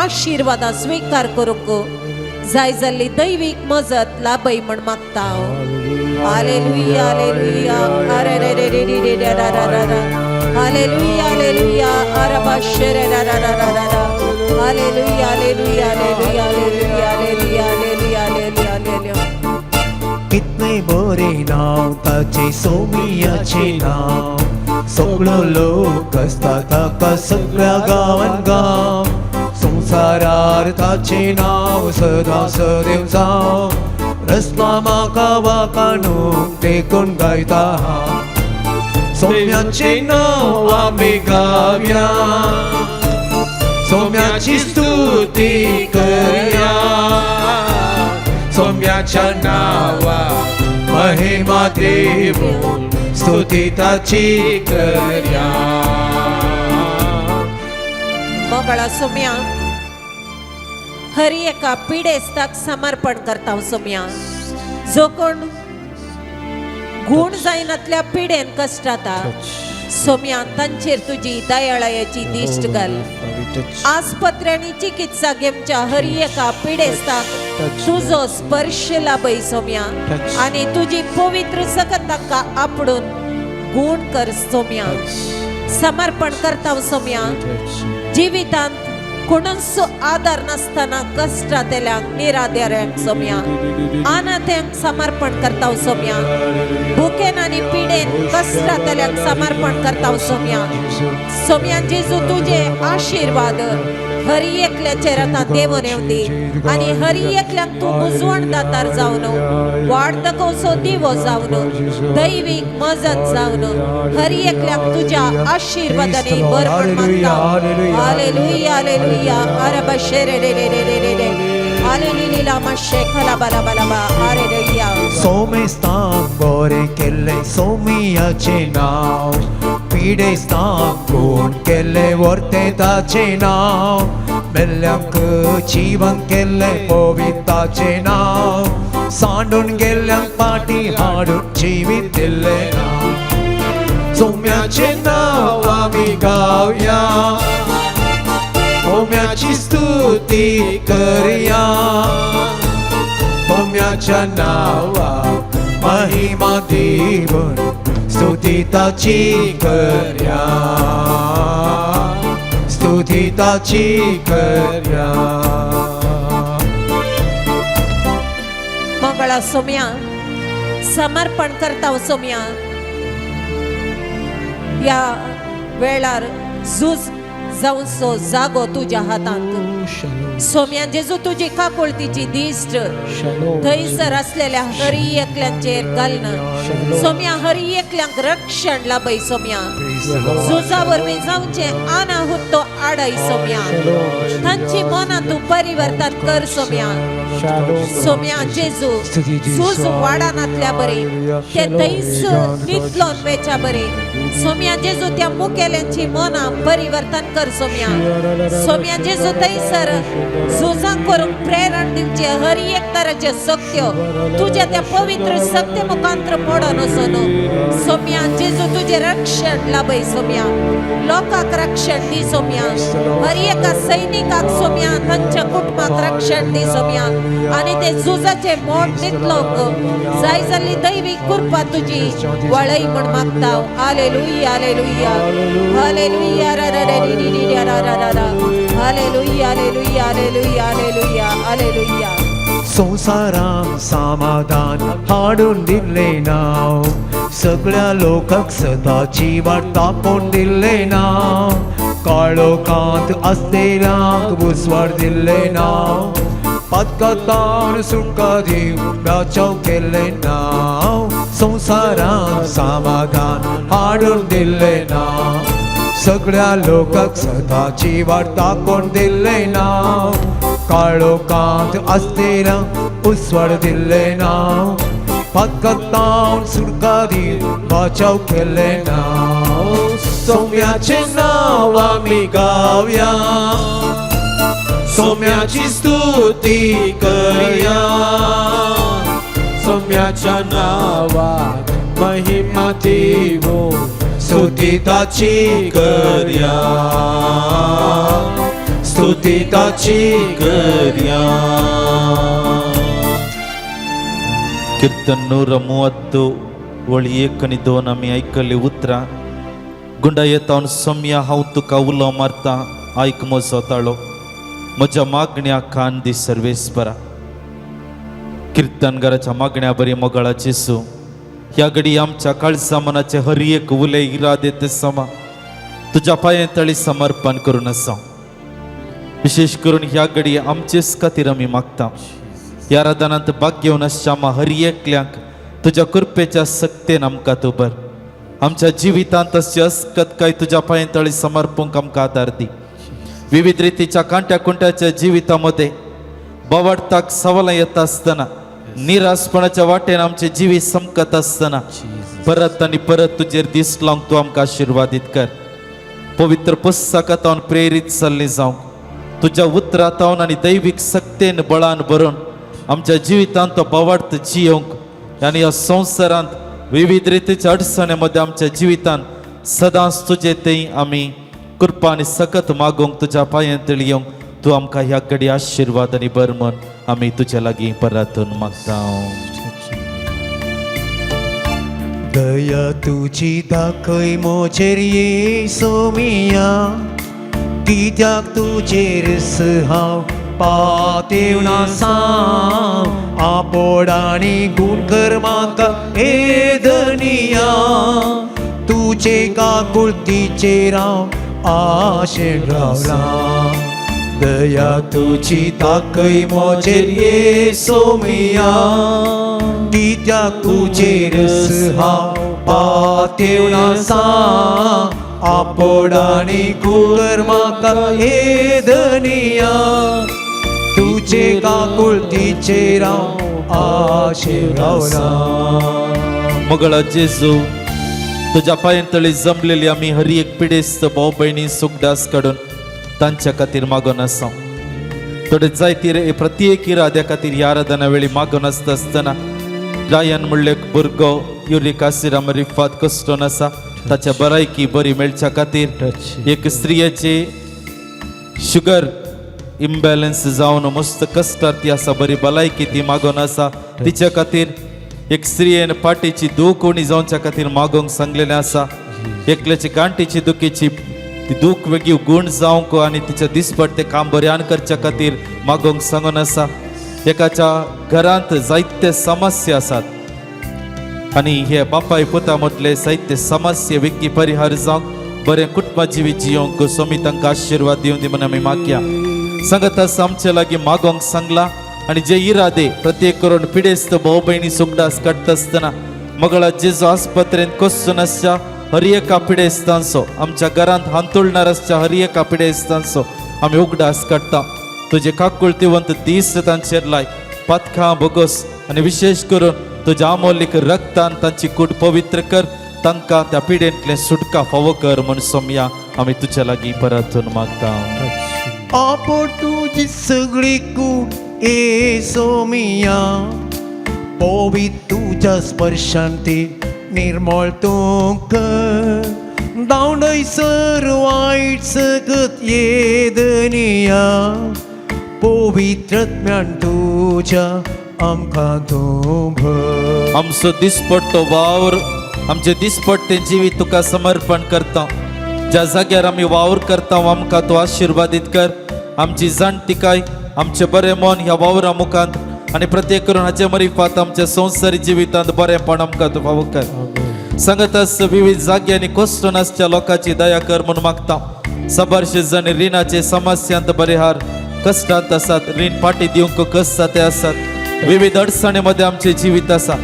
आशिर्वादां स्विकार करूंक जाय जाल्ली दैवीक मजत लाभय म्हण मागता. हालेलुया, हालेलुया, अरे रे रे रे रे रे रा रा रा रा, हालेलुया, हालेलुया, अरबा शेरे रा रा रा रा रा, hallelujah, hallelujah, hallelujah, hallelujah, hallelujah, hallelujah, hallelujah, hallelujah. कितने बरे नाव ताचे सोमियाचे नाव, सगळो लोक आसता ताका सगळ्या गांवान गांव, संवसारार ताचे नाव सदां सदैव जावं, रस्ता म्हाका वाकाणूक देखून गायता हांव. सौम्याचे नाव आमी गावया, सौम्याची स्तुती करया, सौम्याच्या नावा महिमा देऊन स्तुती ताची करया. मोगळा सोम्या, हर एका पिडेस्ताक समर्पण करता सोम्या, जो कोण गुण जायनातल्या पिडेन कश्टाता सोम्या तांचेर तुजी दयाळायाची दिश्ट घाल. आस्पत्र्यांनी चिकित्सा घेवच्या हर एका पिडेस्ताक तुजो स्पर्श लाभय सोम्या आनी तुजी पवित्र सकत तांकां आपडून गुण कर सोम्या. समर्पण करता सोम्या, जिवितांत कोणाचो आदार नासतना कश्टांतल्यांक, निराधाऱ्यांक सोम्या, अनाथ्यांक समर्पण करता सोम्या, भुकेन आनी पिडेन कश्टांतल्यांक समर्पण करता सोम्या. सोम्या जेजू, तुजे आशिर्वाद हरी एकल्याचेर आतां देवून येवंदी आनी हरी एकल्याक तूं बुजवण दातार जावन वाड दाखोवचो दिवो जावन दैवीक मजत जावन हरी एकल्याक तुज्या आशिर्वादांनी बरपण मागता. हालेलुया हालेलुया अरब शेरे रे रे रे रे रे हालेलुया माशे खला बला बला बा हालेलुया. सोमेस्तांक बरें केल्लें सोमियाचें नांव, पिडेस्तांक गुण केल्लें वर्तें ताचें नांव, मेल्ल्यांक जिवन केल्लें पविताचें नांव, सांडून गेल्ल्यांक पाटी हाडून जिवीत दिल्लें नांव. सोम्याचें नांव आमी गावया, सोम्याची स्तुती करया, सोम्याच्या नांवाक महिमा दिवन स्तुती ताची करया, स्तुती ताची करया. मंगळा सोम्या समर्पण करता सोम्या ह्या वेळार झूज जावचो जागो तुज्या हातांत. सोम्या जेजू तुजी काकुळतीची दिश्ट थंयसर आसलेल्या हरी एकल्यांचेर घालना. सोम्या हरी एकल्यांक रक्षण लाभय सोम्या. झुजा वरवीं जावचें अनाहूत तो आडय सोम्या. तांची मनां तूं परिवर्तन कर सोम्या. सोम्या जेजू झूज वाडानातल्या बरे ते थंयच नितलोन वेच्या बरे. सोम्या जेजू त्या मुखेल्यांची मनां परिवर्तन कर सोम्या. सोम्या जेजू थंयसर झुजां करूंक प्रेरण दिवचें हर एक तराचे सक्त्यो तुज्या त्या पवित्र सक्ते मुखांत्र मोडन वचून. सोम्या जेजू तुजें रक्षण लाभय सोम्या. लोकांक रक्षण दी सोम्या. हर एका सैनिकाक सोम्या तांच्या कुटुंबाक रक्षण दी सोम्या. आनी ते झुजाचे मोड नितलोंक जाय जाल्ली दैवीक कृपा तुजी वळय म्हण मागता. हालेलुया हालेलुया हालेलुया रा रा रा री री री रा रा रा रा hallelujah hallelujah hallelujah hallelujah hallelujah. संवसाराक समाधान हाडून दिल्लें नांव, सगळ्या लोकांक सदाची वाट दाखोवन दिल्लें नांव, काळोखांत आसलेल्यांक उजवाड दिल्लें नांव, पातकांतान सुटका दिवन बचाव केल्लें नांव, संवसाराक समाधान हाडून दिल्लें नांव, सगळ्या लोकांक सदाची वाट दाखोवन दिल्लें नांव, काळोखांत आसलेल्यांक उजवाड दिल्लें नांव, पातकांतान सुटका दिवन बचाव केल्लें नांव. सोम्याचें नांव आमी गावया, सोम्याची स्तुती करया, सोम्याच्या नावाक महिमा दिवन स्तुती ताची करया, स्तुती ताची करया. कीर्तन 130 वळी 1 आनी 2 आमी आयकल्ली उतरां. गुंडा येता सोम्या हांव तुका उलो मारता, आयक म्हजो ताळो, म्हज्या मागण्या कान दी सर्वेस्परा. कीर्तनगाराच्या मागण्या बरी मोगाळा जेसू ह्या घडी आमच्या काळजा मनाचे हर एक उले इरादे ते समा तुज्या पांये तळी समर्पण करून आसा. विशेष करून ह्या घडी आमचेच खातीर आमी मागता. ह्या आराधनांत भाग घेवन आसच्या आमा हर एकल्यांक तुज्या कृपेच्या सक्तेन आमकां तूं बर आमच्या जिवितांत अशी अस्कत काय तुज्या पांये तळी समर्पूंक आमकां आदार दी. विविध रितीच्या कांट्या कुंट्याच्या जिवितामध्ये बवाडताक सवालां येता आसतना, निराशपणाच्या वाटेन आमचे जिवीत समकत आसतना परत आनी परत तुजेर दीस लावंक तूं आमकां आशिर्वादीत कर. पवित्र पुस्तकांत प्रेरीत जाल्ली जावंक तुज्या उतरांत आनी दैवीक सक्तेन बळान भरून आमच्या जिवितांत तो बवार्थ जियोवंक आनी ह्या संवसारांत विविध रितीच्या अडचणे मध्ये आमच्या जिवितांत सदांच तुजे थंय आमी कृपा आनी सकत मागूंक तुज्या पांयांत येवंक तूं आमकां ह्या घडी आशिर्वाद आनी बर म्हण आमी तुज्या लागीं परातून मागता. दया तुजी दाखय म्हजेर येसोमिया, कित्याक तुजेर हांव पातेवन आसा, आपोड आनी गूण कर म्हाका हे धनिया, तुजे काकुळतीचेर हांव आशेन रावलां. दया तुजी ताकय मोजेर ये सोमिया कित्याक तुजेरच हांव पातेवन आसा आपोडानी कुकर म्हाका हे धनिया तुजे काकुळतीचेर हांव आशेवना. मगळा जेजू, तुज्या पांयांतळी जमलेली आमी हर एक पिडेस्त भाव भयणी सुखदास काडून तांच्या खातीर मागून आसा. थोडे जायती रे प्रत्येक इराद्या खातीर ह्या आराधना वेळी मागून आसता आसतना रायन म्हणले एक भुरगो युरीक आसिराम रिफात कस्टोन आसा, ताच्या बरायकी बरी मेळच्या खातीर. एक स्त्रियेची शुगर इम्बॅलन्स जावन मस्त कश्टार ती आसा, बरी भलायकी ती मागून आसा तिच्या खातीर. एक स्त्रियेन पाटीची दूख उणी जावच्या खातीर मागोवंक सांगलेलें आसा. एकल्याची गांठीची दुखीची ती दूख वेगळी गूण जावंक आनी तिच्या दिसपट्टे काम बऱ्यान करच्या खातीर मागोवंक सांगून आसा. एकाच्या घरांत जायते समस्या आसात आनी हे बापाय पुता म्हटले साहित्य समस्या वेगळी परिहार जावंक, बरें कुटुंबा जिवीत जियोंक स्वामी तांकां आशिर्वाद दिवन दी म्हूण आमी मागया. सांगत आसा आमचे लागीं मागोवंक सांगला आनी जे इरादे प्रत्येक करून पिडेस्त भाव भयणी सुखदास काडटा आसतना मगळा जेजो, आस्पत्रेंत कोसून आसच्या हर एका पिडेस्तांचो, आमच्या घरांत हांतुळणार आसच्या हर एका पिडेस्तांचो आमी उगडास काडटा. तुजे काकुळतीवंत दीस तांचेर लाय, पातखां भोगोस आनी विशेश करून तुज्या अमोलीक रक्तान तांची कूड पवित्र कर. तांकां त्या पिडेंतलें सुटका फावो कर म्हूण सोमया आमी तुज्या लागीं परतून मागता. आपोड तुजी सगळी कूड ए सोमिया पोवी तुज्या स्पर्शान ती निर्मळ तूं कर धांवडयसर वायट सगत ये दनिया पवित्रत्म्यान तुज्या आमकां तूं भर. आमचो दिसपट्टो वावर, आमचे दिसपट्टे जिवीत तुका समर्पण करता. ज्या जाग्यार आमी वावर करता आमकां तूं आशिर्वादीत कर. आमची जाणतिकाय, आमचें बरें मन ह्या वावरा मुखांत आनी प्रत्येक करून हाचे मरिफात आमच्या संवसारी जिवितांत बरेंपण आमकां तूं फावो कर. सांगत आस विविध जाग्यांनी कोसळून आसच्या लोकांची दया कर म्हूण मागता. साबारशे जण रिणाचे समस्यांत परिहार कश्टांत आसात, रीण फाटी दिवंक कस जाते आसात. विविध अडचणी मध्ये आमचे जिवीत आसा.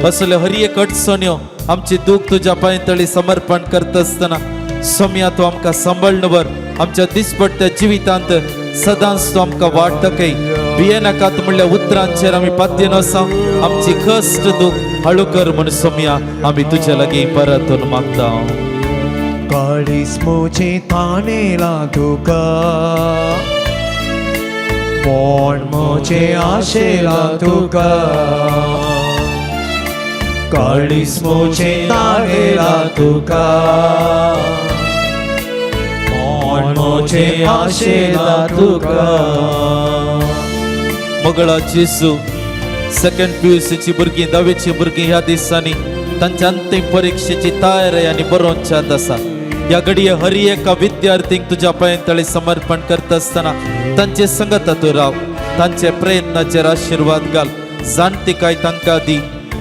असले हर एक अडचण्यो, आमची दूख तुज्या पांयतळी समर्पण करता आसतना सोमया तूं आमकां सांबाळ्ळ वर. आमच्या दिसपट्ट्या जिवितांत सदांच तूं आमकां वाट दाखय. भियेनाकात म्हणल्या उतरांचेर आमी पातयेन आसा. आमची कश्ट दूख हळू कर म्हूण सोमया आमी तुज्या लागीं परतून मागता. काळीस म्हजें तानेला तुका कोण म्हजें आशेला तुका काळीस म्हजें तानेला तुका कोण म्हजें आशेला तुका. मगळा जेजू, सेकंड पीयूसीची भुरगीं, धावेची भुरगीं ह्या दिसांनी तांच्या अंतीम परिक्षेची तयारी आनी बरोवच्यात आसा. ह्या घडये हर एका विद्यार्थींक तुज्या पांयतळी समर्पण करता आसतना तांचे संगत तूं राव. तांचे प्रयत्नाचेर आशिर्वाद घाल, जाणतिकाय तांकां दी,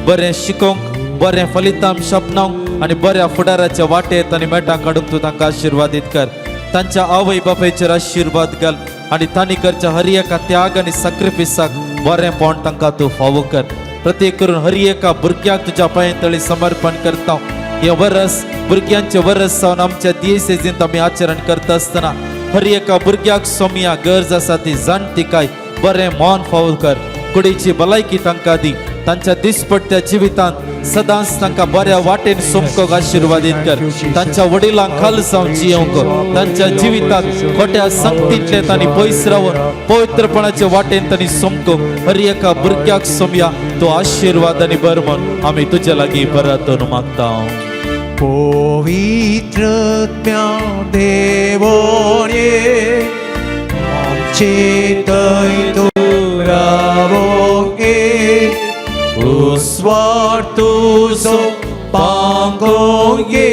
बरें शिकोवंक, बरें फलितांश आपणावंक आनी बऱ्या फुडाराच्या वाटेत आनी मेटां काडूंक तूं तांकां आशिर्वादीत कर. तांच्या आवय बापायचेर आशिर्वाद घाल आनी तांणी करच्या हर एका त्याग आनी सॅक्रिफिसाक बरेंपण तांकां तूं फावो कर. प्रत्येक करून हर एका भुरग्याक तुज्या पांयतळी समर्पण करता. हे वरस भुरग्यांचे वरस जावन आमच्या दियेसेजींत आमी आचरण करता आसतना हर एका भुरग्याक सोमया गरज आसा ती जाणतिकाय, बरें मन फावो कर. कुडीची भलायकी तांकां दी. तांच्या दिसपट्ट्या जिवितांत सदांच तांकां बऱ्या वाटेन सोमकोक आशिर्वादीत कर. तांच्या वडिलांक खाल जावन जियोवंक, तांच्या जिवितांत खोट्या संगतींतले तांणी पयस रावन पवित्रपणाचे वाटेन तांणी सोमकोक हर एका भुरग्याक सोमया तो आशिर्वाद आनी बर म्हूण आमी तुज्या लागीं परतून मागता. पवित्र देवोने आमचे थंय तूं रावोंक ये उस्वार तुजो पांगोंक ये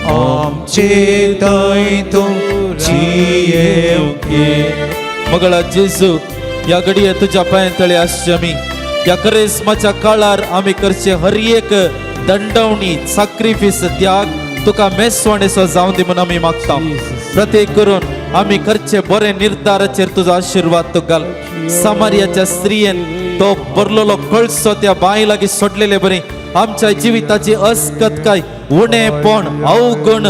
आमचे थंय तूं जियेवंक ये. मगळा जेजू, ह्या घडये तुज्या पांयतळे आसचे आमी ह्या करेस्माच्या काळार आमी करचे हर एक दंडवणी, साक्रिफीस, त्याग तुका मेसवाणेचो जावं दी म्हूण आमी मागता. प्रत्येक करून आमी करचे बरे निर्धाराचेर तुजो आशिर्वाद तूं घाल. समार्याच्या स्त्रियेन तो भरलेलो कळसो त्या बांय लागीं सोडलेले बरी आमच्या जिविताची अस्कत काय उणेपण अवगुण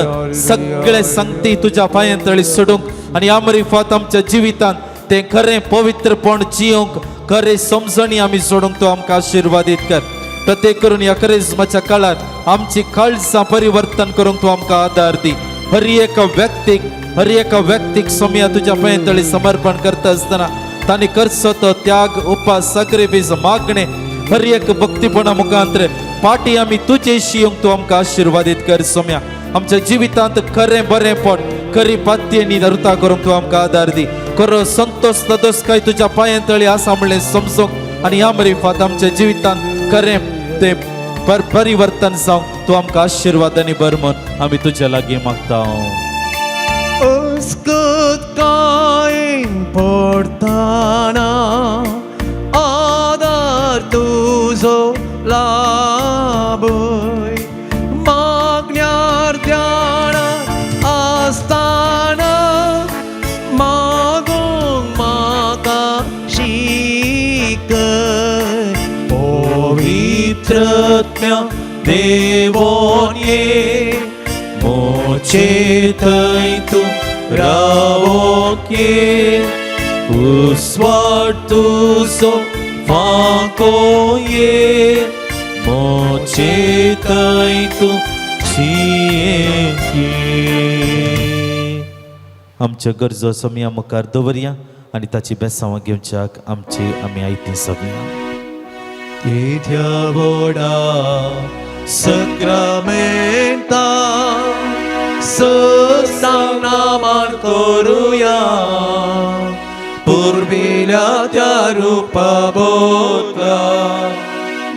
सगळे संगती तुज्या पांयां तळी सोडूंक आनी आमरिफात आमच्या जिवितांत तें खरें पवित्रपण जियोंक खरें समजणी आमी सोडूंक तूं आमकां आशिर्वादीत कर. प्रत्येक करून ह्या करिज्माच्या काळार आमची काळजां परिवर्तन करूंक तूं आमकां आदार दी. हर एका व्यक्तीक, हर एका व्यक्तीक सोमया तुज्या पांयां तळी समर्पण करता आसतना तांणी करचो तो त्याग, उपास, सगळे मागणे हर एक भक्तीपणा मुखांतर पाटी आमी तुजे येवंक तूं आमकां आशिर्वादीत कर. सोम्या आमच्या जिवितांत खरें बरेंपण, खरी पात्येनी धरता करूंक तूं आमकां आदार दी. खरो संतोष तदोस काय तुज्या पांयां तळी आसा म्हणलें समजूंक आनी ह्या मरिफात आमच्या जिवितांत खरें तें परिवर्तन जावंक तूं आमकां आशिर्वादांनी भर म्हूण आमी तुज्या लागीं मागता. अस्कत कायन पडताना आदार तुजो लाभय, मागण्यार ध्यान आसताना मागूंक म्हाका शिकय. पवित्रत्म्या देवोन ये मोचे थंय तूं रावोंक ये, उस्वाट तुजो फांको ये मोचे थंय तूं जियेंक ये. आमच्या गरजो सोमया मुखार दवरया आनी ताची बेसांवां घेवच्याक आमची आमी आयती सगळ्या. येद्या व्हडा सक्रामेंता ससांग नामान करुया, पुर्विल्या त्या रुपा बोतला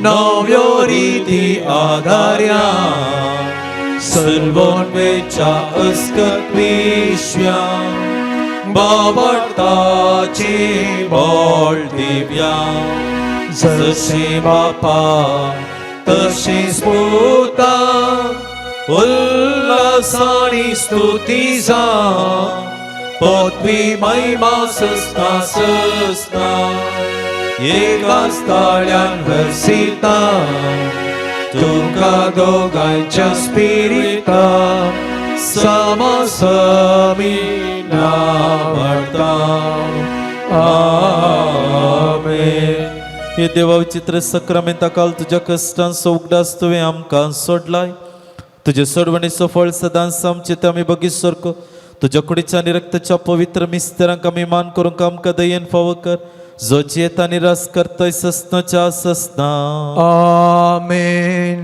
नव्यो रिती आधार्या, सर्वोन्वेच्या अस्कत विश्व्या बाबडताची बोल दिव्या, जशी बापा तशी स्फुता उल्लासानी स्तुती जा, पदवी महिमा सस्ता सस्ता एका ताळ्यान हर्सिता, तुका दोगांच्या स्पिरिता समासमी नावडता. आमेन. हे देवा विचित्र सक्रामेंता काल तुज्या कश्टांचो उगडास तुवें आमकां सोडलाय. तुजे सोडवणीचो फळ सदांच आमचे ते आमी बगीच सारको तुज्या कुडीच्या आनी रक्ताच्या पवित्र मिस्तरांक आमी मान करूंक आमकां दयेन फावो कर, जो जियेता आनी रास करतय ससनाच्या ससना. आमेन.